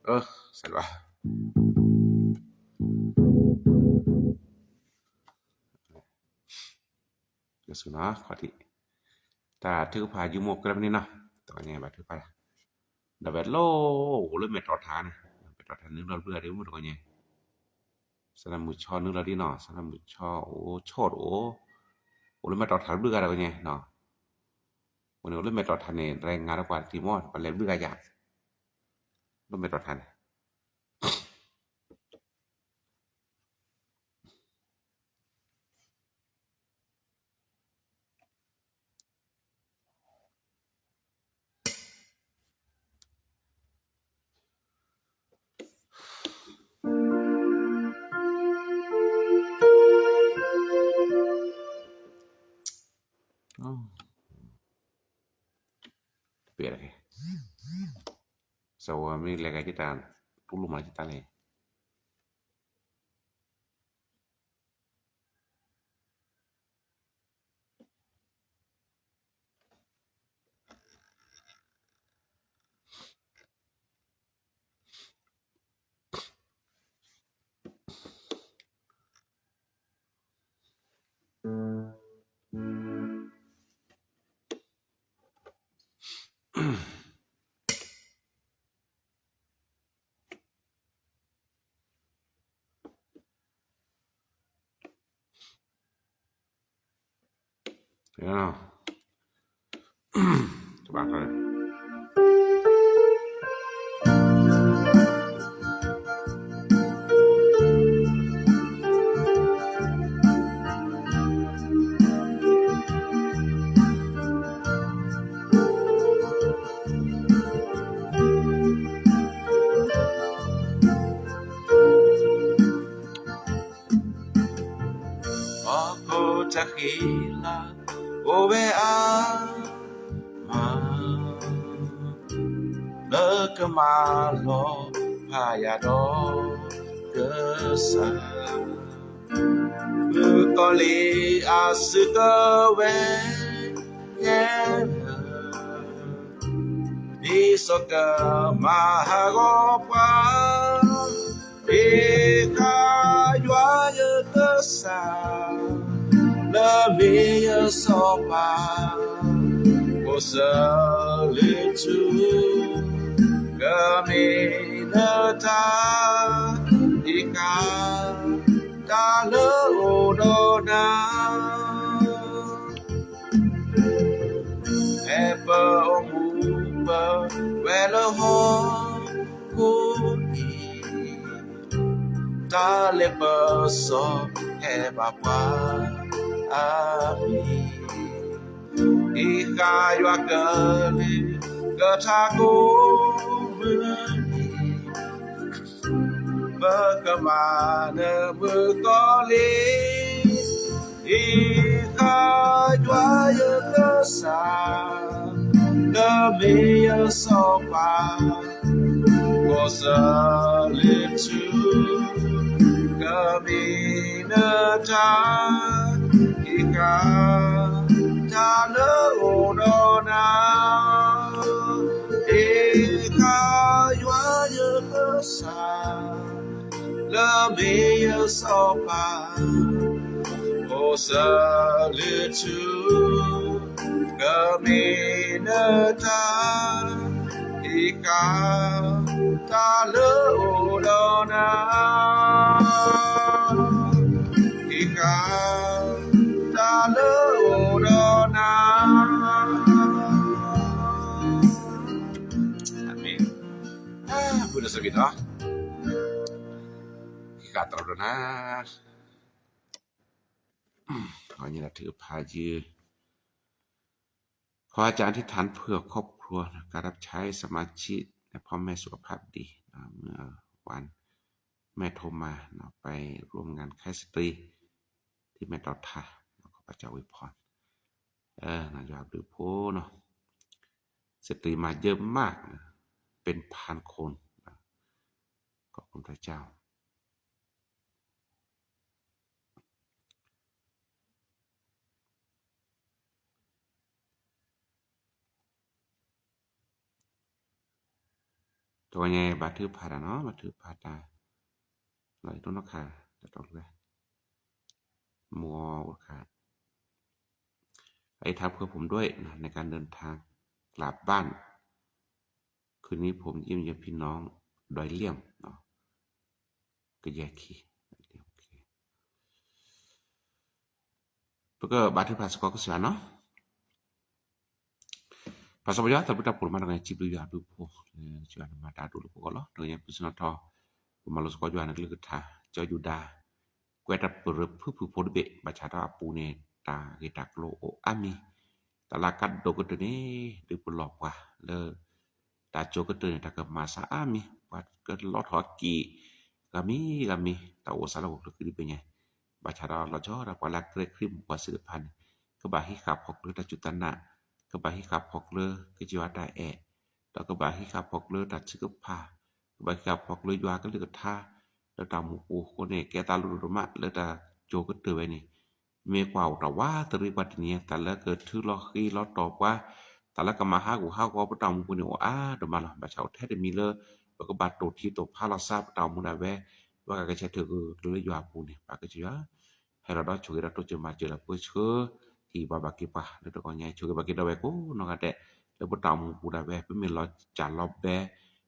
အၢ စဲးဘၣ် ကစူၤနီၤ ခီၣ်ထံး တၢ်ထုကဖၣ်ယုၢ်မိၢ်ကြၢးဖဲန့ၣ်နီၤ တဂီၤညါဘၣ်ထုကဖၣ် ဒီးဝဲလီၤအိၣ်လၢမဲာ်တီၢ်ထးန့ၣ် မဲာ်တီၢ်ထးနုာ်လီၤဘျုးဂၤဒ်မုၢ်တဂီၤညါ စနၢမုၢ်ဆီနုာ်လီၤဒ်နီၤ စနၢမုၢ်ဆီအိၣ်ဆီတအိၣ် အိၣ်လၢမဲာ်တီၢ်ထးဘျုးဂၤတဂီၤညါနီၤ ဝဲန့ၣ်အိၣ်လၢမဲာ်တီၢ်ထးန့ၣ် ရဲငါတကွၢ်တထံၣ်မီၢ် ပလဲၤဘျုးဂၤယၤ လၢမဲာ်တီၢ်ထးန့ၣ် ပ့ၢ်လၢက့ၤ စဝၤမ့ၢ်လဲၤက့ၤက့ၤတၢ် တူၢ်လိာ်မၤက့ၤတၢ်လဲၣ် တဘၣ် ဟီၣ်ခိၣ်တၢ်ဃံလၤ အိၣ်ဝဲအါမး လၢကမၤလီၤဖးယၤဒီးကစၢ် မုၣ်ကီၤလံၢ်အစုကဝဲၤ ခဲလၢာ် ဒ်သိးကမၤဟးဂီၤပှၤ ယ့ၣ်ၡူးယွၤယကစၢ် လၢမ့ၢ်ယစီၤပၤ အိၣ်စၢၤလၢထူ ကမ့ၢ်နတၢ် ယဃၣ် တၢ်လၢအိၣ်ဒီးနၤ ဖဲပအိၣ်မူပဝဲလၢဟီၣ်ခိၣ်အံၤ တၢ်လၢပစီၤဟဲဘၣ်ပှၤအမံၤ ယ့ၣ်ၡူးယွၤကလုၢ်ကထါကိးမုၢ်နံၤ ပကမၤနၢၤမုၣ်ကီၤလံၢ် ယ့ၣ်ၡူးယွၤယကစၢ် လၢမ့ၢ်ယစီၤပၤ အိၣ်စၢၤလၢထူ ကမ့ၢ်နတၢ် ယဃၣ် တၢ်လၢအိၣ်ဒီးနၤ ယ့ၣ်ၡူးယွၤယကစၢ် လၢမ့ၢ်ယစီၤပၤ အိၣ်စၢၤလၢထူ ကမ့ၢ်နတၢ် ယဃၣ် တၢ်လၢအိၣ်ဒီးနၤ ယ့ၣ်ၡူး တၢ်လၢအိၣ်ဒီးနၤ အၤမ့ၣ် အပူၤဒီးစပံးနီၤ ယဃၣ်တၢ်လၢအိၣ်ဒီးနၤ အန့ၣ်လၢထုကဖၣ်ယုၢ် ขออาจารย์อธิษฐานเผื่อครอบครัวนะ การรับใช้สมาชิกนะ พ่อแม่สุขภาพดีนะ เมื่อวานแม่โทรมานะ ไปร่วมงานค่ายสตรี ที่แม่ตอดทานะ ขอพระเจ้าอวยพร เออนะ ยอดดูโพเนาะ สตรีมาเยอะมากนะ เป็นพันคนนะ พระเจ้า တဂီၤညါ ဘါထုကဖၣ်တၢ်နီၤ ဘါထုကဖၣ်တၢ် လီၤတနီၤခါ တၢ်တီဝဲ မိၢ်အိၣ်တခါ อธิษฐานเผื่อผมด้วยนะ ในการเดินทางกลับบ้าน คืนนี้ผมเยี่ยมเยียนพี่น้องดอยเลี่ยมเนาะ ကယဲၢ်ခံ ပကဘါထုကဖၣ်စ့ၢ်ကီးကစၢ်ယွၤနီၤ ပၢ်စီၤပီၤယွၤ တၢ်ဘျုးတၢ်ဖှိၣ်မၤတဂၤ စံးဘျုးယွၤဘျုးဖှိၣ် လၢကစၢ်ယွၤနမၤတၢ်ဒိၣ်လၢပဂီၢ်လီၤ တဂီၤညါ ပစံးထီၣ်ထီ ပမၤလိစ့ၢ်ကီးယွၤနကလုၢ်ကထါ ကၠီယူဒၤ ကွဲးတၢ်ပရၢဖုၣ်ဖုၣ်ဖိတဘ့ၣ် ဘၣ်ဆၣ်ဒီးအပူၤန့ၣ် တၢ်ဂ့ၢ်တၢ်ကျိၤအိၣ်အါမံၤ တၢ်လၢကါဒိၣ်ကတၢၢ်န့ၣ် ဒုးပလီၢ်ပှၤလၢ တၢ်ကၠိကတၢၢ်န့ၣ် တၢ်ကမၤစၢ်အါမံၤ ပှၤကလီထီၣ်က့ၤ ဂၤမံၤဂၤမံၤ တၢ်အိၣ်စးလၢဟီၣ်ခိၣ်ချၢဃံတဘ့ၣ်ညါ ဘၣ်ဆၣ်ဒီးလီၤဆီဒၣ်ပှၤလၢအကြၢးခရံာ်မုၣ်ပှၤစ့ၢ်တဖၣ်န့ၣ် ကဘၣ်ဟံးဃာ်ဖီၣ်ကျၢတၢ်စူၢ်တၢ်နာ် ကဘၣ်ဟံးဃာ်ဖီၣ်ကျၢကစၢ်ယွၤတၢ်အဲၣ် ဒီးကဘၣ်ဟံးဃာ်ဖီၣ်ကျၢတၢ်ထုကဖၣ် ကဘၣ်ဟံးဃာ်ဖီၣ်ကျၢယွၤကလုၢ်ကထါ လၢတၢ်အိၣ်မူပူၤအဃိန့ၣ် ကဲသးလိၤဒိၣ်ဒိၣ်မးလၢတၢ်ကၠိကတၢၢ်ဝဲန့ၣ် မ့ၢ်ကွၢ်အိၣ်တၢ်ဝးတရံးပှၤတနံၤညါ တၢ်လၢကထုးလီၤဃ့လီၤတီၤပှၤ တၢ်လၢကမၤဟးဂူာ်ဟးဂီၤပတၢ်အိၣ်မူပူၤန့ၣ် အိၣ်အါဒိၣ်မးလီၤ. ဘၣ်ဆၣ်အိၣ်ထဲတမံၤလၢ ပကဘၣ်တိၢ်ထံတိၢ်ဖးလီၤစၢ်ပတၢ်အိၣ်မူဒၣ်ဝဲ ပကကဆဲးထုးကကျၢလၢယွၤအပူၤန့ၣ် ပၢ်ကစၢ်ယွၤ ဟဲလီၤဒီးဆိၣ်ဂ့ၤဒီးတိစၢၤမၤစၢၤလၢပှၤဆှၢ ဟ့ၣ်ဘၣ်ဘၣ်က့ၤပှၤလၢတဂီၤညါ ဆိၣ်ဂ့ၤဘၣ်က့ၤဒီးဝဲကိးနီၢ်ဂၤဒဲး လၢပတၢ်အိၣ်မူပူၤဒၣ်ဝဲ ပမ့ၢ်လီၤစၢ်လီၤဘဲ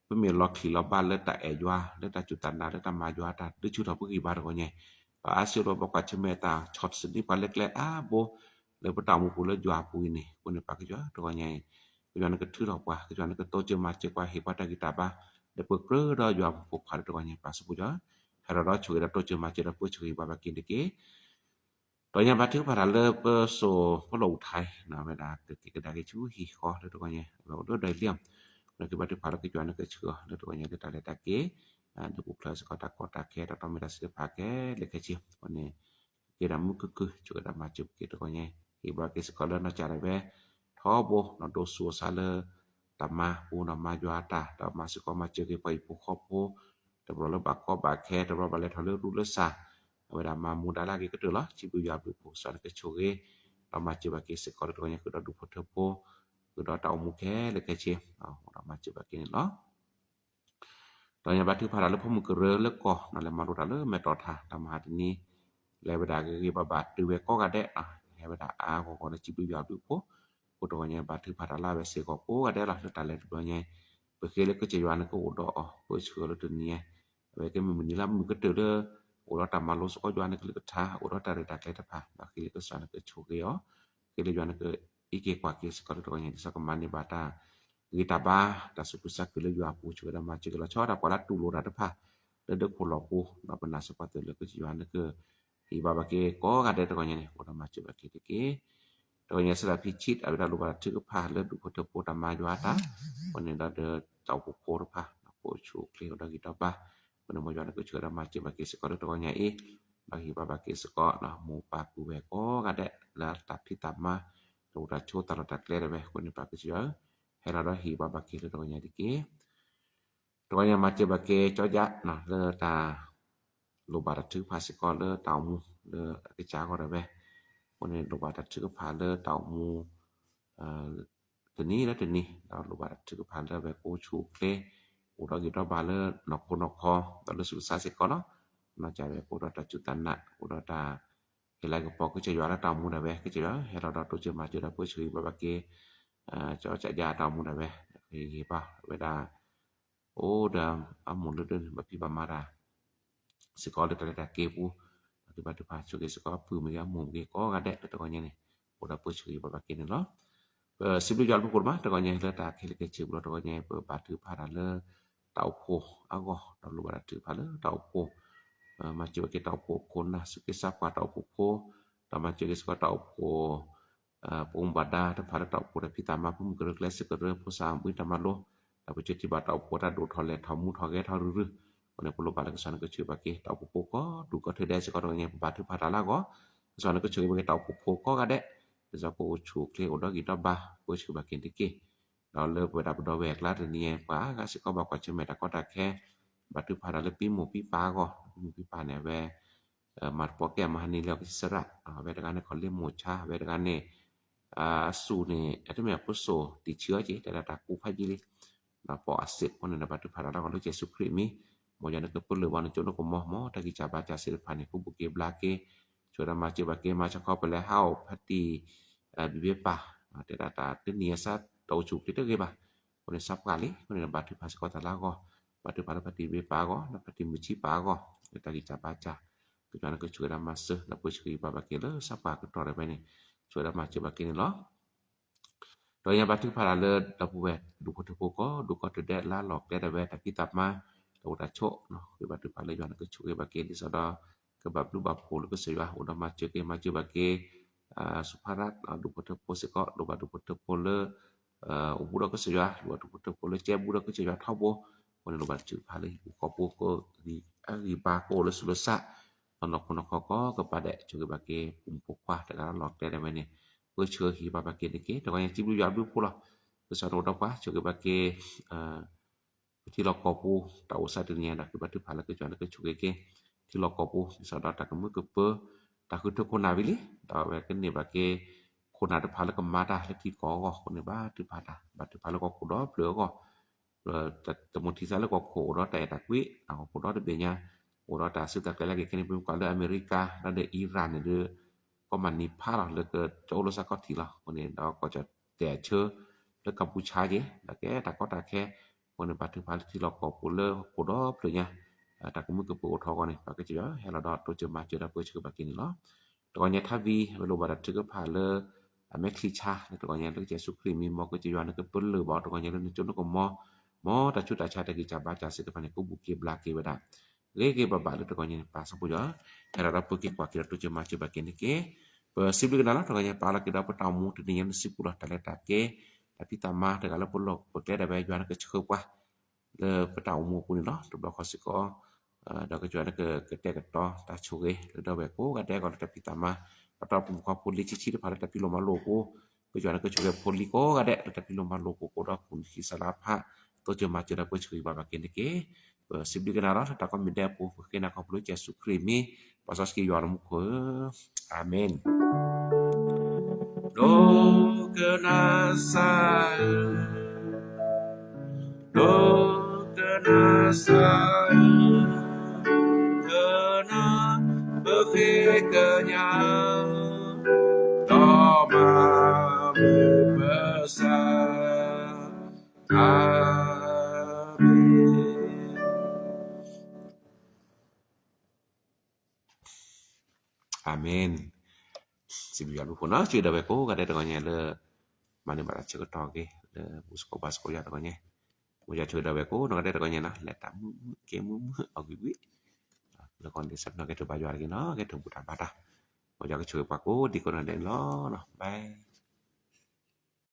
ပမ့ၢ်လီၤချံးလီၤဘၣ်လၢတၢ်အဲၣ်ယွၤ လၢတၢ်စူၢ်တၢ်နာ် လၢတၢ်မၤယွၤတၢ် ဒုးဆူၣ်ထီၣ်ပဂံၢ်ဘါတဂီၤညါ ဒီးအါစုဒိၣ်ပှၤကွၢ်ဆၢၣ်မဲာ်တၢ်ဆီၣ်သနံးပှၤလၢကျဲအါဘိ လၢပတၢ်အိၣ်မူပူၤလၢယွၤအပူၤအံၤန့ၣ် အဃိန့ၣ် ပၢ်ကစၢ်ယွၤတဂီၤညါအံၤ ကစၢ်ယွၤနကထုးထီၣ်ပှၤ ကစၢ်ယွၤနကတိစၢၤမၤစၢၤပှၤ ဟ့ၣ်ပှၤတၢ်ဂံၢ်တၢ်ဘါ လၢပကြၢးဒီးယွၤမူးဖိခွါလၢတဂီၤညါ ပၢ်စီၤပီၤယွၤ ဟဲလီၤဒီးဆိၣ်ဂ့ၤဒီးတိစၢၤမၤစၢၤဒီးပှၤဆိၣ်ဂ့ၤဘၣ်ဘၣ်က့ၤတက့ၢ် တဂီၤညါဘါထုကဖၣ်တၢ်လၢပစိၤပလီၢ်အူးထါ ဝဲဒၣ်ကက့ၤကဒါက့ၤဆူဟံၣ်ဃီ လၢတဂီၤညါ ဝဲအိၣ်ဒီးဒွဲၣ်လံၣ် နကဘါထုကဖၣ်လၢကစၢ်ယွၤနကဆှၢအီၤ လၢတဂီၤညါလၢတၢ်လဲၤတၢ်က့ၤ ဒုးပူၤဖျဲးစ့ၢ်ကီးတၢ်ကီတၢ်ခဲ တၢ်တီမ့ၢ်တၢ်စံးတဖၣ်ခဲလၢာ်ခဲဆ့ အဃိန့ၣ် က့ၤဒၣ်မုၢ်ခုၣ်ခုၣ် ဆိၣ်ဂ့ၤဒၣ်မၤစၢၤပက့ၤတဂီၤညါ ဟ့ၣ်ဘၣ်က့ၤစ့ၢ်ကီးလၢနီၢ်ကစၢ်ဒၣ်ဝဲ ထီဘိ ဒီးဒိးဆူၣ်အီၤစးလၢ တၢ်မၤပူၤဒီးမၤယွၤအတၢ် ဒီးမၤစ့ၢ်ကီးမၤစၢၤက့ၤပှၤဟံၣ်ဖိဃီဖိ တဘျီလၢဘၣ်ကီဘၣ်ခဲ တဘျီဘၣ်လဲၤထီၣ်လၢရူလၢစၢ် အဝဲဒၣ်မၤမူဒါလၢအဂ့ၤကတၢၢ်လီၤ စံးဘျုးယွၤဘျုးဖှိၣ် ကစၢ်နကဆိၣ်ဂ့ၤ ဒီးမၤစၢၤဘၣ်က့ၤစ့ၢ်ကီးလၢတဂီၤညါ ဃုာ်ဒီးဒူၣ်ဖိထၢဖိ ဃုာ်ဒီးတၢ်အိၣ်မူခဲလၢာ်ခဲဆ့ ဒီးမၤစၢၤဘၣ်က့ၤန့ၣ်လီၤ တဂီၤညါဘါထုကဖၣ်တၢ်လၢဖိမုၣ်ကရၢလၢကီၢ် လဲၤမၤလိတၢ်လၢမဲာ်တီၢ်ထါ တၢ်မဟါတနံၤ လဲၤဝဲဒၣ်ဂ့ၤဂ့ၤဘၣ်ဘၣ်တုၤဝဲကိးဂၤဒဲး ဟဲဝဲဒၣ်အါဂီၢ်ဂီၢ်လၢစံးဘျုးယွၤဘျုးဖှိၣ် အဃိတဂီၤညါဘါထုကဖၣ်တၢ်လၢအဝဲစ့ၢ်ကီးကိးဂၤဒဲးလီၤ လၢတၢ်လဲၤတဘျီညါ ပဃ့လၢကစၢ်ယွၤနကအိၣ်ဒီးအီၤ ပၢဆှၢလၢတနံၤညါ အဝဲကမ့ၢ်မုၢ်နံၤလၢမုၢ်ကတၢၢ်လၢ အိၣ်ဒီးတၢ်မၤလိစ့ၢ်ကီးယွၤနကလုၢ်ကထါ အိၣ်ဒီးတၢ်ရဲၣ်တၢ်ကျဲၤတဖၣ် ဒီးဃ့လၢကစၢ်နကဆိၣ်ဂ့ၤအီၤ ဃ့လၢယွၤနကအံးက့ၤကွၢ်က့ၤစ့ၢ်ကီးလၢတဂီၤညါ ဒ်သိးကမၤန့ၢ်ဘၣ်တၢ်ဂ့ၤတၢ်ဘါ တၢ်သူၣ်ခုသးခုလၢယွၤအပူၤ ဆိၣ်ဂ့ၤဒီးမၤစၢၤက့ၤလီၤဆီဒၣ်ပှၤလၢတူၢ်လိာ်တၢ်တဖၣ် လၢဒၢးခိၣ်လီၢ်ပူၤ ဒီးပနာ်စ့ၢ်ကီးသုလၢကစၢ်ယွၤနက ဟ့ၣ်ဘၣ်ဘၣ်က့ၤကိးဂၤဒဲးတဂီၤညါန့ၣ် အိၣ်ဒီးမၤစၢၤဘၣ်က့ၤတက့ၢ် တဂီၤညါစံးဒၣ်ဖံဆံး အဝဲဒၣ်လိၣ်ဘၣ်တၢ်ထုကဖၣ်လၢဒူၣ်ဖိထၢဖိတၢ်မၤယွၤတၢ် အဃိန့ၣ်ဒီးတၢ်အိၣ်ဖှိၣ်ဖိတဖၣ် ကိးဆူၣ်အိၣ်ချ့အိၣ်ဒီးဂံၢ်ဒီးဘါ အဃိန့ၣ်မ်ယွၤနကဆိၣ်ဂ့ၤဒီးမၤစၢၤဘၣ်က့ၤစ့ၢ်ကီးလၢတဂီၤညါအံၤ ဒီးဟ့ၣ်ဘၣ်ဘၣ်က့ၤစ့ၢ်ကီး မိၢ်ပၢ်ပုၢ်ဝဲၢ်ကိးဂၤဒဲး လၢတၢ်ဖံးတၢ်မၤ တၢ်အိၣ်တၢ်ဆိးတၢ်လီၢ်တၢ်ကျဲဒၣ်ဝဲ အဃိန့ၣ်ပၢ်ကစၢ်ယွၤဧၢ ဟဲလီၤဒီးဟ့ၣ်ဘၣ်ဘၣ်က့ၤလၢတဂီၤညါတက့ၢ် တဂီၤညါမၤစၢၤဘၣ်က့ၤကၠီယါ လၢတၢ် လိၣ်ဘၣ်တၢ်ထုကဖၣ်စ့ၢ်ကီးလၢတၢ်အိၣ်မူလၢအကစၢ်အဂီၢ်ဒၣ်ဝဲ အဃိန့ၣ်လိၣ်ဘၣ်တၢ်ထုကဖၣ်လၢတၢ်အိၣ်မူ တနံၤလၢတနံၤ ဒီးလိၣ်ဘၣ်တၢ်ထုကဖၣ်လၢအဝဲကိးဆူၣ်အိၣ်ချ့ အိၣ်ဒီးဂံၢ်ဒီးဘါလၢနီၢ်ခိနီၢ်ခီ ဒီးလၢဆူးလၢဆါစ့ၢ်ကီးလီၤ. နီၢ်ကစၢ်ဝဲအိၣ်ဒီးတၢ်စူၢ်တၢ်နာ် အိၣ်ဒီးတၢ်ဟ့ၣ်လၤကပီၤကစၢ်ယွၤလၢတၢ်အိၣ်မူဒၣ်ဝဲ ကစၢ်ယွၤဟဲလီၤဒီးတိစၢၤမၤစၢၤဒီးပၢဆှၢဂံၢ်ဘါဘၣ်က့ၤ ကၠီကၠၢ်ယါတၢ်အိၣ်မူဒၣ်ဝဲ ဟ့ၣ်ဂံၢ်ဟ့ၣ်ဘါဝဲဒၣ် အိၣ်ဒီးအမိၢ်လၢဒၢးန့ၣ် ဘၣ်ဖံးဘၣ်မၤတၢ် စ့ၢ်ကီးလၢတၢ်လဲၤတၢ်က့ၤပူၤ ဒီးသုဘၣ်ထုကဖၣ်ဆိၣ်ဂ့ၤစ့ၢ်ကီးပုၢ်မ့ၢ်ဂ့ၤအမိၢ်မ့ၢ်ဂ့ၤကိးဂၤဒဲးလၢတဂီၤညါန့ၣ် အိၣ်ဒီးပၢဆှၢဂံၢ်ဘါဘၣ်က့ၤန့ၣ်လီၤ. ပစံးဘျုးယွၤဘျုးဖှိၣ်မး တဂီၤညါလၢတၢ်ခဲလၢာ်ခဲဆ့ပူၤလီၤ တဂီၤညါ ပဘါထုကဖၣ်တၢ်လၢ တၢ်အိၣ်ဖှိၣ်အဂီၢ် ဒီးလိၣ်ဘၣ်တၢ်ထုကဖၣ်လၢတၢ်အိၣ်ဖှိၣ် မၤစၢၤဘၣ်က့ၤတၢ်အိၣ်ဖှိၣ်ခိၣ်နၢ် စူၢ်က့သးပှၢ်တၢ်အိၣ်ဖှိၣ်ဖိ ဒီးမၤစၢၤက့ၤစ့ၢ်ကီးတၢ်အိၣ်ဖှိၣ် ပအိၣ်ဘၣ်ဒါတဖၣ်လၢတၢ်အိၣ်ဖှိၣ်တၢ်ဖံးတၢ်မၤ ဖိမုၣ်ကရၢကျဲစ့ၢ်ကရၢ ဖိသၣ်မုၣ်တၢ်မၤလိ ဒီးပစၢၤထံၣ်ဘၣ်တၢ်အိၣ်ဖှိၣ်တၢ်ဒိၣ်ထီၣ်လဲၢ်ထီၣ်မူထီၣ်ဂဲၤထီၣ်ရုၢ်ရုၢ် အဃိန့ၣ် ပလိၣ်ဘၣ်လၢကစၢ်နကဆိၣ်ဂ့ၤဘၣ်က့ၤ တၢ်အိၣ်ဖှိၣ်ဖိကိးဒူၣ်ကိးထၢဒဲးစ့ၢ်ကီးတဂီၤညါ ပဘါထုကဖၣ်တၢ်လၢအဂီၢ် ကစၢ်နကဆိၣ်ဂ့ၤဘၣ်က့ၤတၢ်အိၣ်ဖှိၣ်ဖိကိးဂၤဒဲး ဒ်သိးကအိၣ်ဆူၣ်အိၣ်ချ့အိၣ်ဒီးဂံၢ်ဒီးဘါ ပၢဆှၢဘၣ်က့ၤတက့ၢ်. ဒီးလၢပဝဲဒၣ်ပဒီပုၢ်ဝဲၢ်အကျါတနံၤညါ ပှၤအါဂၤစ့ၢ်ကီးဘၣ်ကွၢ်ဆၢၣ်မဲာ်တၢ်ကီတၢ်ခဲ ဘၣ်ထုကဖၣ်တၢ်လၢပံမိၢ်ပံပၢ်အဂီၢ်, ပံမိၢ်ပံပၢ်န့ၣ် အဝဲ မၤတပီၢ်ကဲမၤဟါန့ၣ်လၢအကစံးစရၣ်, အဝဲတဂၤန့ၣ်ခီလ့မိၢ်ဆါ, အဝဲတဂၤန့ၣ် အစူၢ်န့ၣ် အတမ့ၢ်အဖိစိၣ်တံၢ်ဆံးအီၤက့ၤ တဲဒၣ်တၢ်ကူးဖးယံာ်လံ, ဒီးပိာ်အစ့းအဃိန့ၣ်ဒီး ဘၣ်ထုကဖၣ်တၢ်လၢအဂီၢ်လၢကစၢ်ယ့ၣ်ၡူးခရံာ်အမံၤ, မ်ယွၤနကပၢလၢၢ်ဘၣ်နကၠိနကမီၤ, မ်တၢ်ဂံၢ်စၢ်ဘါစၢ်သ့ၣ်တဖၣ်န့ၣ် ကဘူးက့ၤဘျါက့ၤ, ဆိၣ်ဂ့ၤဒီးမၤစၢၤဘၣ်က့ၤ မၤစၢၤခီပလဲဟးအိၣ်ဖါတံၢ် ဘံၣ်ဘ့ပၢ်, တဲဒၣ်တၢ်တနံၤအစး တအိၣ်ဆူၣ်အိၣ်ချ့တဂ့ၤဘၣ်, အဃိန့ၣ် စးပှၢ်လံ, အဃိန့ၣ်ဒီး ဘၣ်ထုကဖၣ်စ့ၢ်ကီးတၢ်လၢအဂီၢ်, ဘၣ်ထုကဖၣ်လၢဖါတံၢ်ဘံၣ်ဘ့ပၢ်အဂီၢ်, ဒီးဖါတံၢ်မုၢ်ဆံပၢ်အဂီၢ်, လၢတၢ်ဂံၢ်စၢ်ဘါစၢ်, ကစၢ်ယွၤနကဆိၣ်ဂ့ၤဒီးမၤစၢၤ ဒီးပၢဆှၢက့ၤဘၣ်ဘၣ်က့ၤလၢစးပှၢ်ကတီၢ်ဒီးဝဲန့ၣ်, ဆိၣ်ဂ့ၤဒီးမၤစၢၤဘၣ်က့ၤန့ၣ်လီၤ. ဒီးယဘၣ်ထုကဖၣ်တၢ်လၢဒီပုၢ်ဝဲၢ်ဒူၣ်ဖိထၢဖိကိးဒူၣ်ကိးတဒဲး လၢလီၢ်ကျဲဒၣ်ဝဲ တၢ်ဖံးတၢ်မၤ တၢ်အိၣ်တၢ်ဆိး, ဃ့ဘၣ်ထုကဖၣ်လၢယွၤနကဆိၣ်ဂ့ၤဘၣ်က့ၤ ဒ်သိးဒီး ကဘၣ်ဘျုးဘၣ်ဖှိၣ်လၢကစၢ်ယွၤ အိၣ်ဒီးမၤစၢၤက့ၤ မၤစၢၤဘၣ်က့ၤ စူဖါရၣ် ဒူၣ်ဖိထၢဖိစ့ၢ်ကီး, လိၣ်ဘၣ်ဒူၣ်ဖိထၢဖိလၢ အိၣ်ဘူးဒီးကစၢ်ယွၤ, လိၣ်ဘၣ်ဒူၣ်ဖိထၢဖိလၢကဲဘူးဒီးကစၢ်ယွၤထီဘိ, အဃိန့ၣ်လိၣ်ဘၣ်ထုကဖၣ်လၢဟံၣ်ပူၤဃီပူၤ ကဂံၢ်အါဂံၢ်ဘါ ကအိၣ်လၢဆူးလၢဆါ, နီၢ်ခိနီၢ်ခီကီးကပာ်ဒဲး ဆိၣ်ဂ့ၤဘၣ်က့ၤ ပိာ်မုၣ်ပိာ်ခွါတဂၤလၢလီၢ်ကျဲဒၣ်ဝဲန့ၣ်, ပၢဆှၢဟ့ၣ်ဘၣ်ဘၣ်က့ၤန့ၣ်က့ၤ တဂီၤညါစံးဘျုးယွၤဘျုးဖှိၣ်လီၤ. ကစၢ်နအိၣ်ဒီးပှၤ ဆိၣ်ဂ့ၤဘၣ်က့ၤ ပထံလီၢ်ကီၢ်ပူၤ တၢ်အိၣ်ဆါတနံၤညါဒီး ဃ့ဘၣ်ထုကဖၣ်လၢကစၢ်ယွၤနကဆိၣ်ဂ့ၤက့ၤ ထံလီၢ်ကီၢ်ပူၤ ဒ်သိးဒီးတၢ်ကမၢကပၢၤ တၢ်ဃုထၢခိၣ်နၢ်ဝံၤလံ, ဒီးအဝဲကန့ၢ်ဘၣ်က့ၤ ခိၣ်နၢ်တဖၣ်လၢကမၤတၢ်လၢထံကီၢ်အဂီၢ်အဃိန့ၣ် ဘၣ်ထုကဖၣ်တၢ် ဘၣ်ထုကဖၣ်လၢကီၢ်ခိၣ်ဒီဖျၢၣ်အဂီၢ်, တမူထံစါလၢကီၢ်ခိၣ်အိၣ်ဒီးတၢ်အဲၣ်တၢ်ကွံ ကီၢ်ခိၣ်ဒီတဘ့ၣ်ညါ အိၣ်ဒီးတၢ်စုတၢ်ကျဲလၢက့ၤခဲန့ၣ် ပမ့ၢ်ကွၢ်လၢအမဲရကၤ ဒီးအံရၣ်န့ၣ်ဒီး ကီၢ်မၤနံၤဖးလီၤ လၢကကၠိလၢစးကီၢ်ထံးလီၤ. အဃိန့ၣ်ဒီး ကီၢ်တဲာ်အဆၢ လၢကပူၤဆါက့ၤ ဒီးကဲတၢ်ကီတၢ်ခဲ အဃိန့ၣ် ဘၣ်ထုကဖၣ်လၢထံလီၢ်ကီၢ်ပူၤလၢခိၣ်ဒီဖျၢၣ်ညါ တၢ်ကမၢကပၢၤအိၣ်ထီၣ်အဂီၢ်န့ၣ် ပကစၢ်ယွၤဟဲလီၤဒီးတိစၢၤမၤစၢၤဒီးပၢဆှၢဘၣ်က့ၤန့ၣ်လီၤ. တဂီၤညါထါဝံၤ အဝဲလိၣ်ဘၣ်တၢ်ထုကဖၣ်လၢ အမဲာ်ချံဆါ လၢတဂီၤညါလၢကစၢ်ယ့ၣ်ၡူးခရံာ်မံၤ မ်ကစၢ်ယွၤနကပၢလၢၢ်ဘၣ်တဂီၤညါလၢနကၠိနကမီၤ, မ်တၢ်ဆူးတၢ်ဆါတၢ်ဂံၢ်စၢ်ဘါစၢ်သ့ၣ်တဖၣ်န့ၣ် ကဘူးက့ၤဘျါက့ၤဝဲဒၣ် ဂ့ၤဂ့ၤဘၣ်ဘၣ်လၢတဂီၤညါန့ၣ် ပၢ်စီၤပီယွၤ ဟဲလီၤဒီးပၢက့ၤကွၢ်က့ၤဒီးတိစၢၤမၤစၢၤဘၣ်က့ၤန့ၣ်က့ၤ ပစံးဘျုးက့ၤနၤလီၤ. တဂီၤညါပာ်လီၤက့ၤဒီးပတၢ်အိၣ်မူတနံၤညါန့ၣ်စုပူၤလီၤ တၢ်လဲၤတၢ်က့ၤ တၢ်ဖံးတၢ်မၤတဂၤလၢပလီၢ်ပကျဲဒၣ်ဝဲ ယွၤနကဆှၢပှၤ လၢပတၢ်အိၣ်မူအပူၤန့ၣ်လီၤ. တဘျီဃီစ့ၢ်ကီး ဒီးကစၢ်ယွၤနကကတဲာ်ကတီၤတၢ်ဆိၣ်ဂ့ၤ လၢဒီပုၢ်ဝဲၢ်ကိးဂၤဒဲးအဂီၢ်လၢတၢ်ဖံးတၢ်မၤ ပတီၢ်ပူၤမုၣ်ခွါဖိလံၤဆံးဆံးတဖၣ်လၢတၢ်ဖံးလိာ်မၤလိာ်အပူၤ ကစၢ်ယွၤနကဆိၣ်ဂ့ၤဖိလံၤကိးဂၤဒဲးလၢတၢ်ဖံးလိာ်မၤလိာ်အပူၤ ကအိၣ်ဒီးကူၣ်နံၤဆံးစါလါဖး တိစၢၤမၤစၢၤဒီးပၢဆှၢက့ၤဘၣ်ဘၣ်က့ၤန့ၣ်က့ၤ ပစံးဘျုးက့ၤနၤလီၤ လၢတၢ်ကိးမံၤဒဲးအပူၤ ပဃ့နၤခီဖျိလၢကစၢ်ယ့ၣ်ၡူးခရံာ်မံၤ ပၢ်စီဆှံယွၤလၢမူခိၣ်ဧၢ အၤမ့ၣ် ဒိကနၣ်စၢ်ဧၢ, ဒိကနၣ်စၢ်ဧၢ, ကနၣ်ပဃ့ကညးဧၢ, ဒီးမၤမုာ်ပသး, အၤမ့ၣ် အၤမ့ၣ်. စံးဘျုးယွၤဘျုးဖှိၣ်နီၤ ဆိၣ်ဂ့ၤဒီးဝဲကိးဂၤဒဲးတဂီၤညါလၢ မၤန့ၢ်ဘၣ်တၢ်ဆၢကတီၢ်က့ၤ လၢဘူၣ်စကိးဘါစကိးယွၤတဂီၤညါ မ်ယွၤဆိၣ်ဂ့ၤဒီးဝဲကိးဂၤဒဲးတဂီၤညါနီၤ လဲၤတၢ်မုာ်မုာ်ကဲမုာ်မုာ်အီၣ်ကွံာ်ကွံာ် လၢကီၢ်န့ၣ်ဆၢဖျိကဲထီၣ်ဘါယွၤတဂ့ၤနီၤ ကဲထီၣ်ဘူၣ်တၢ်ဘါတၢ် မ်ယွၤကဆိၣ်ဂ့ၤပှၤကိးဒံကိးနီၤဒဲးန့ၣ်လီၤ bye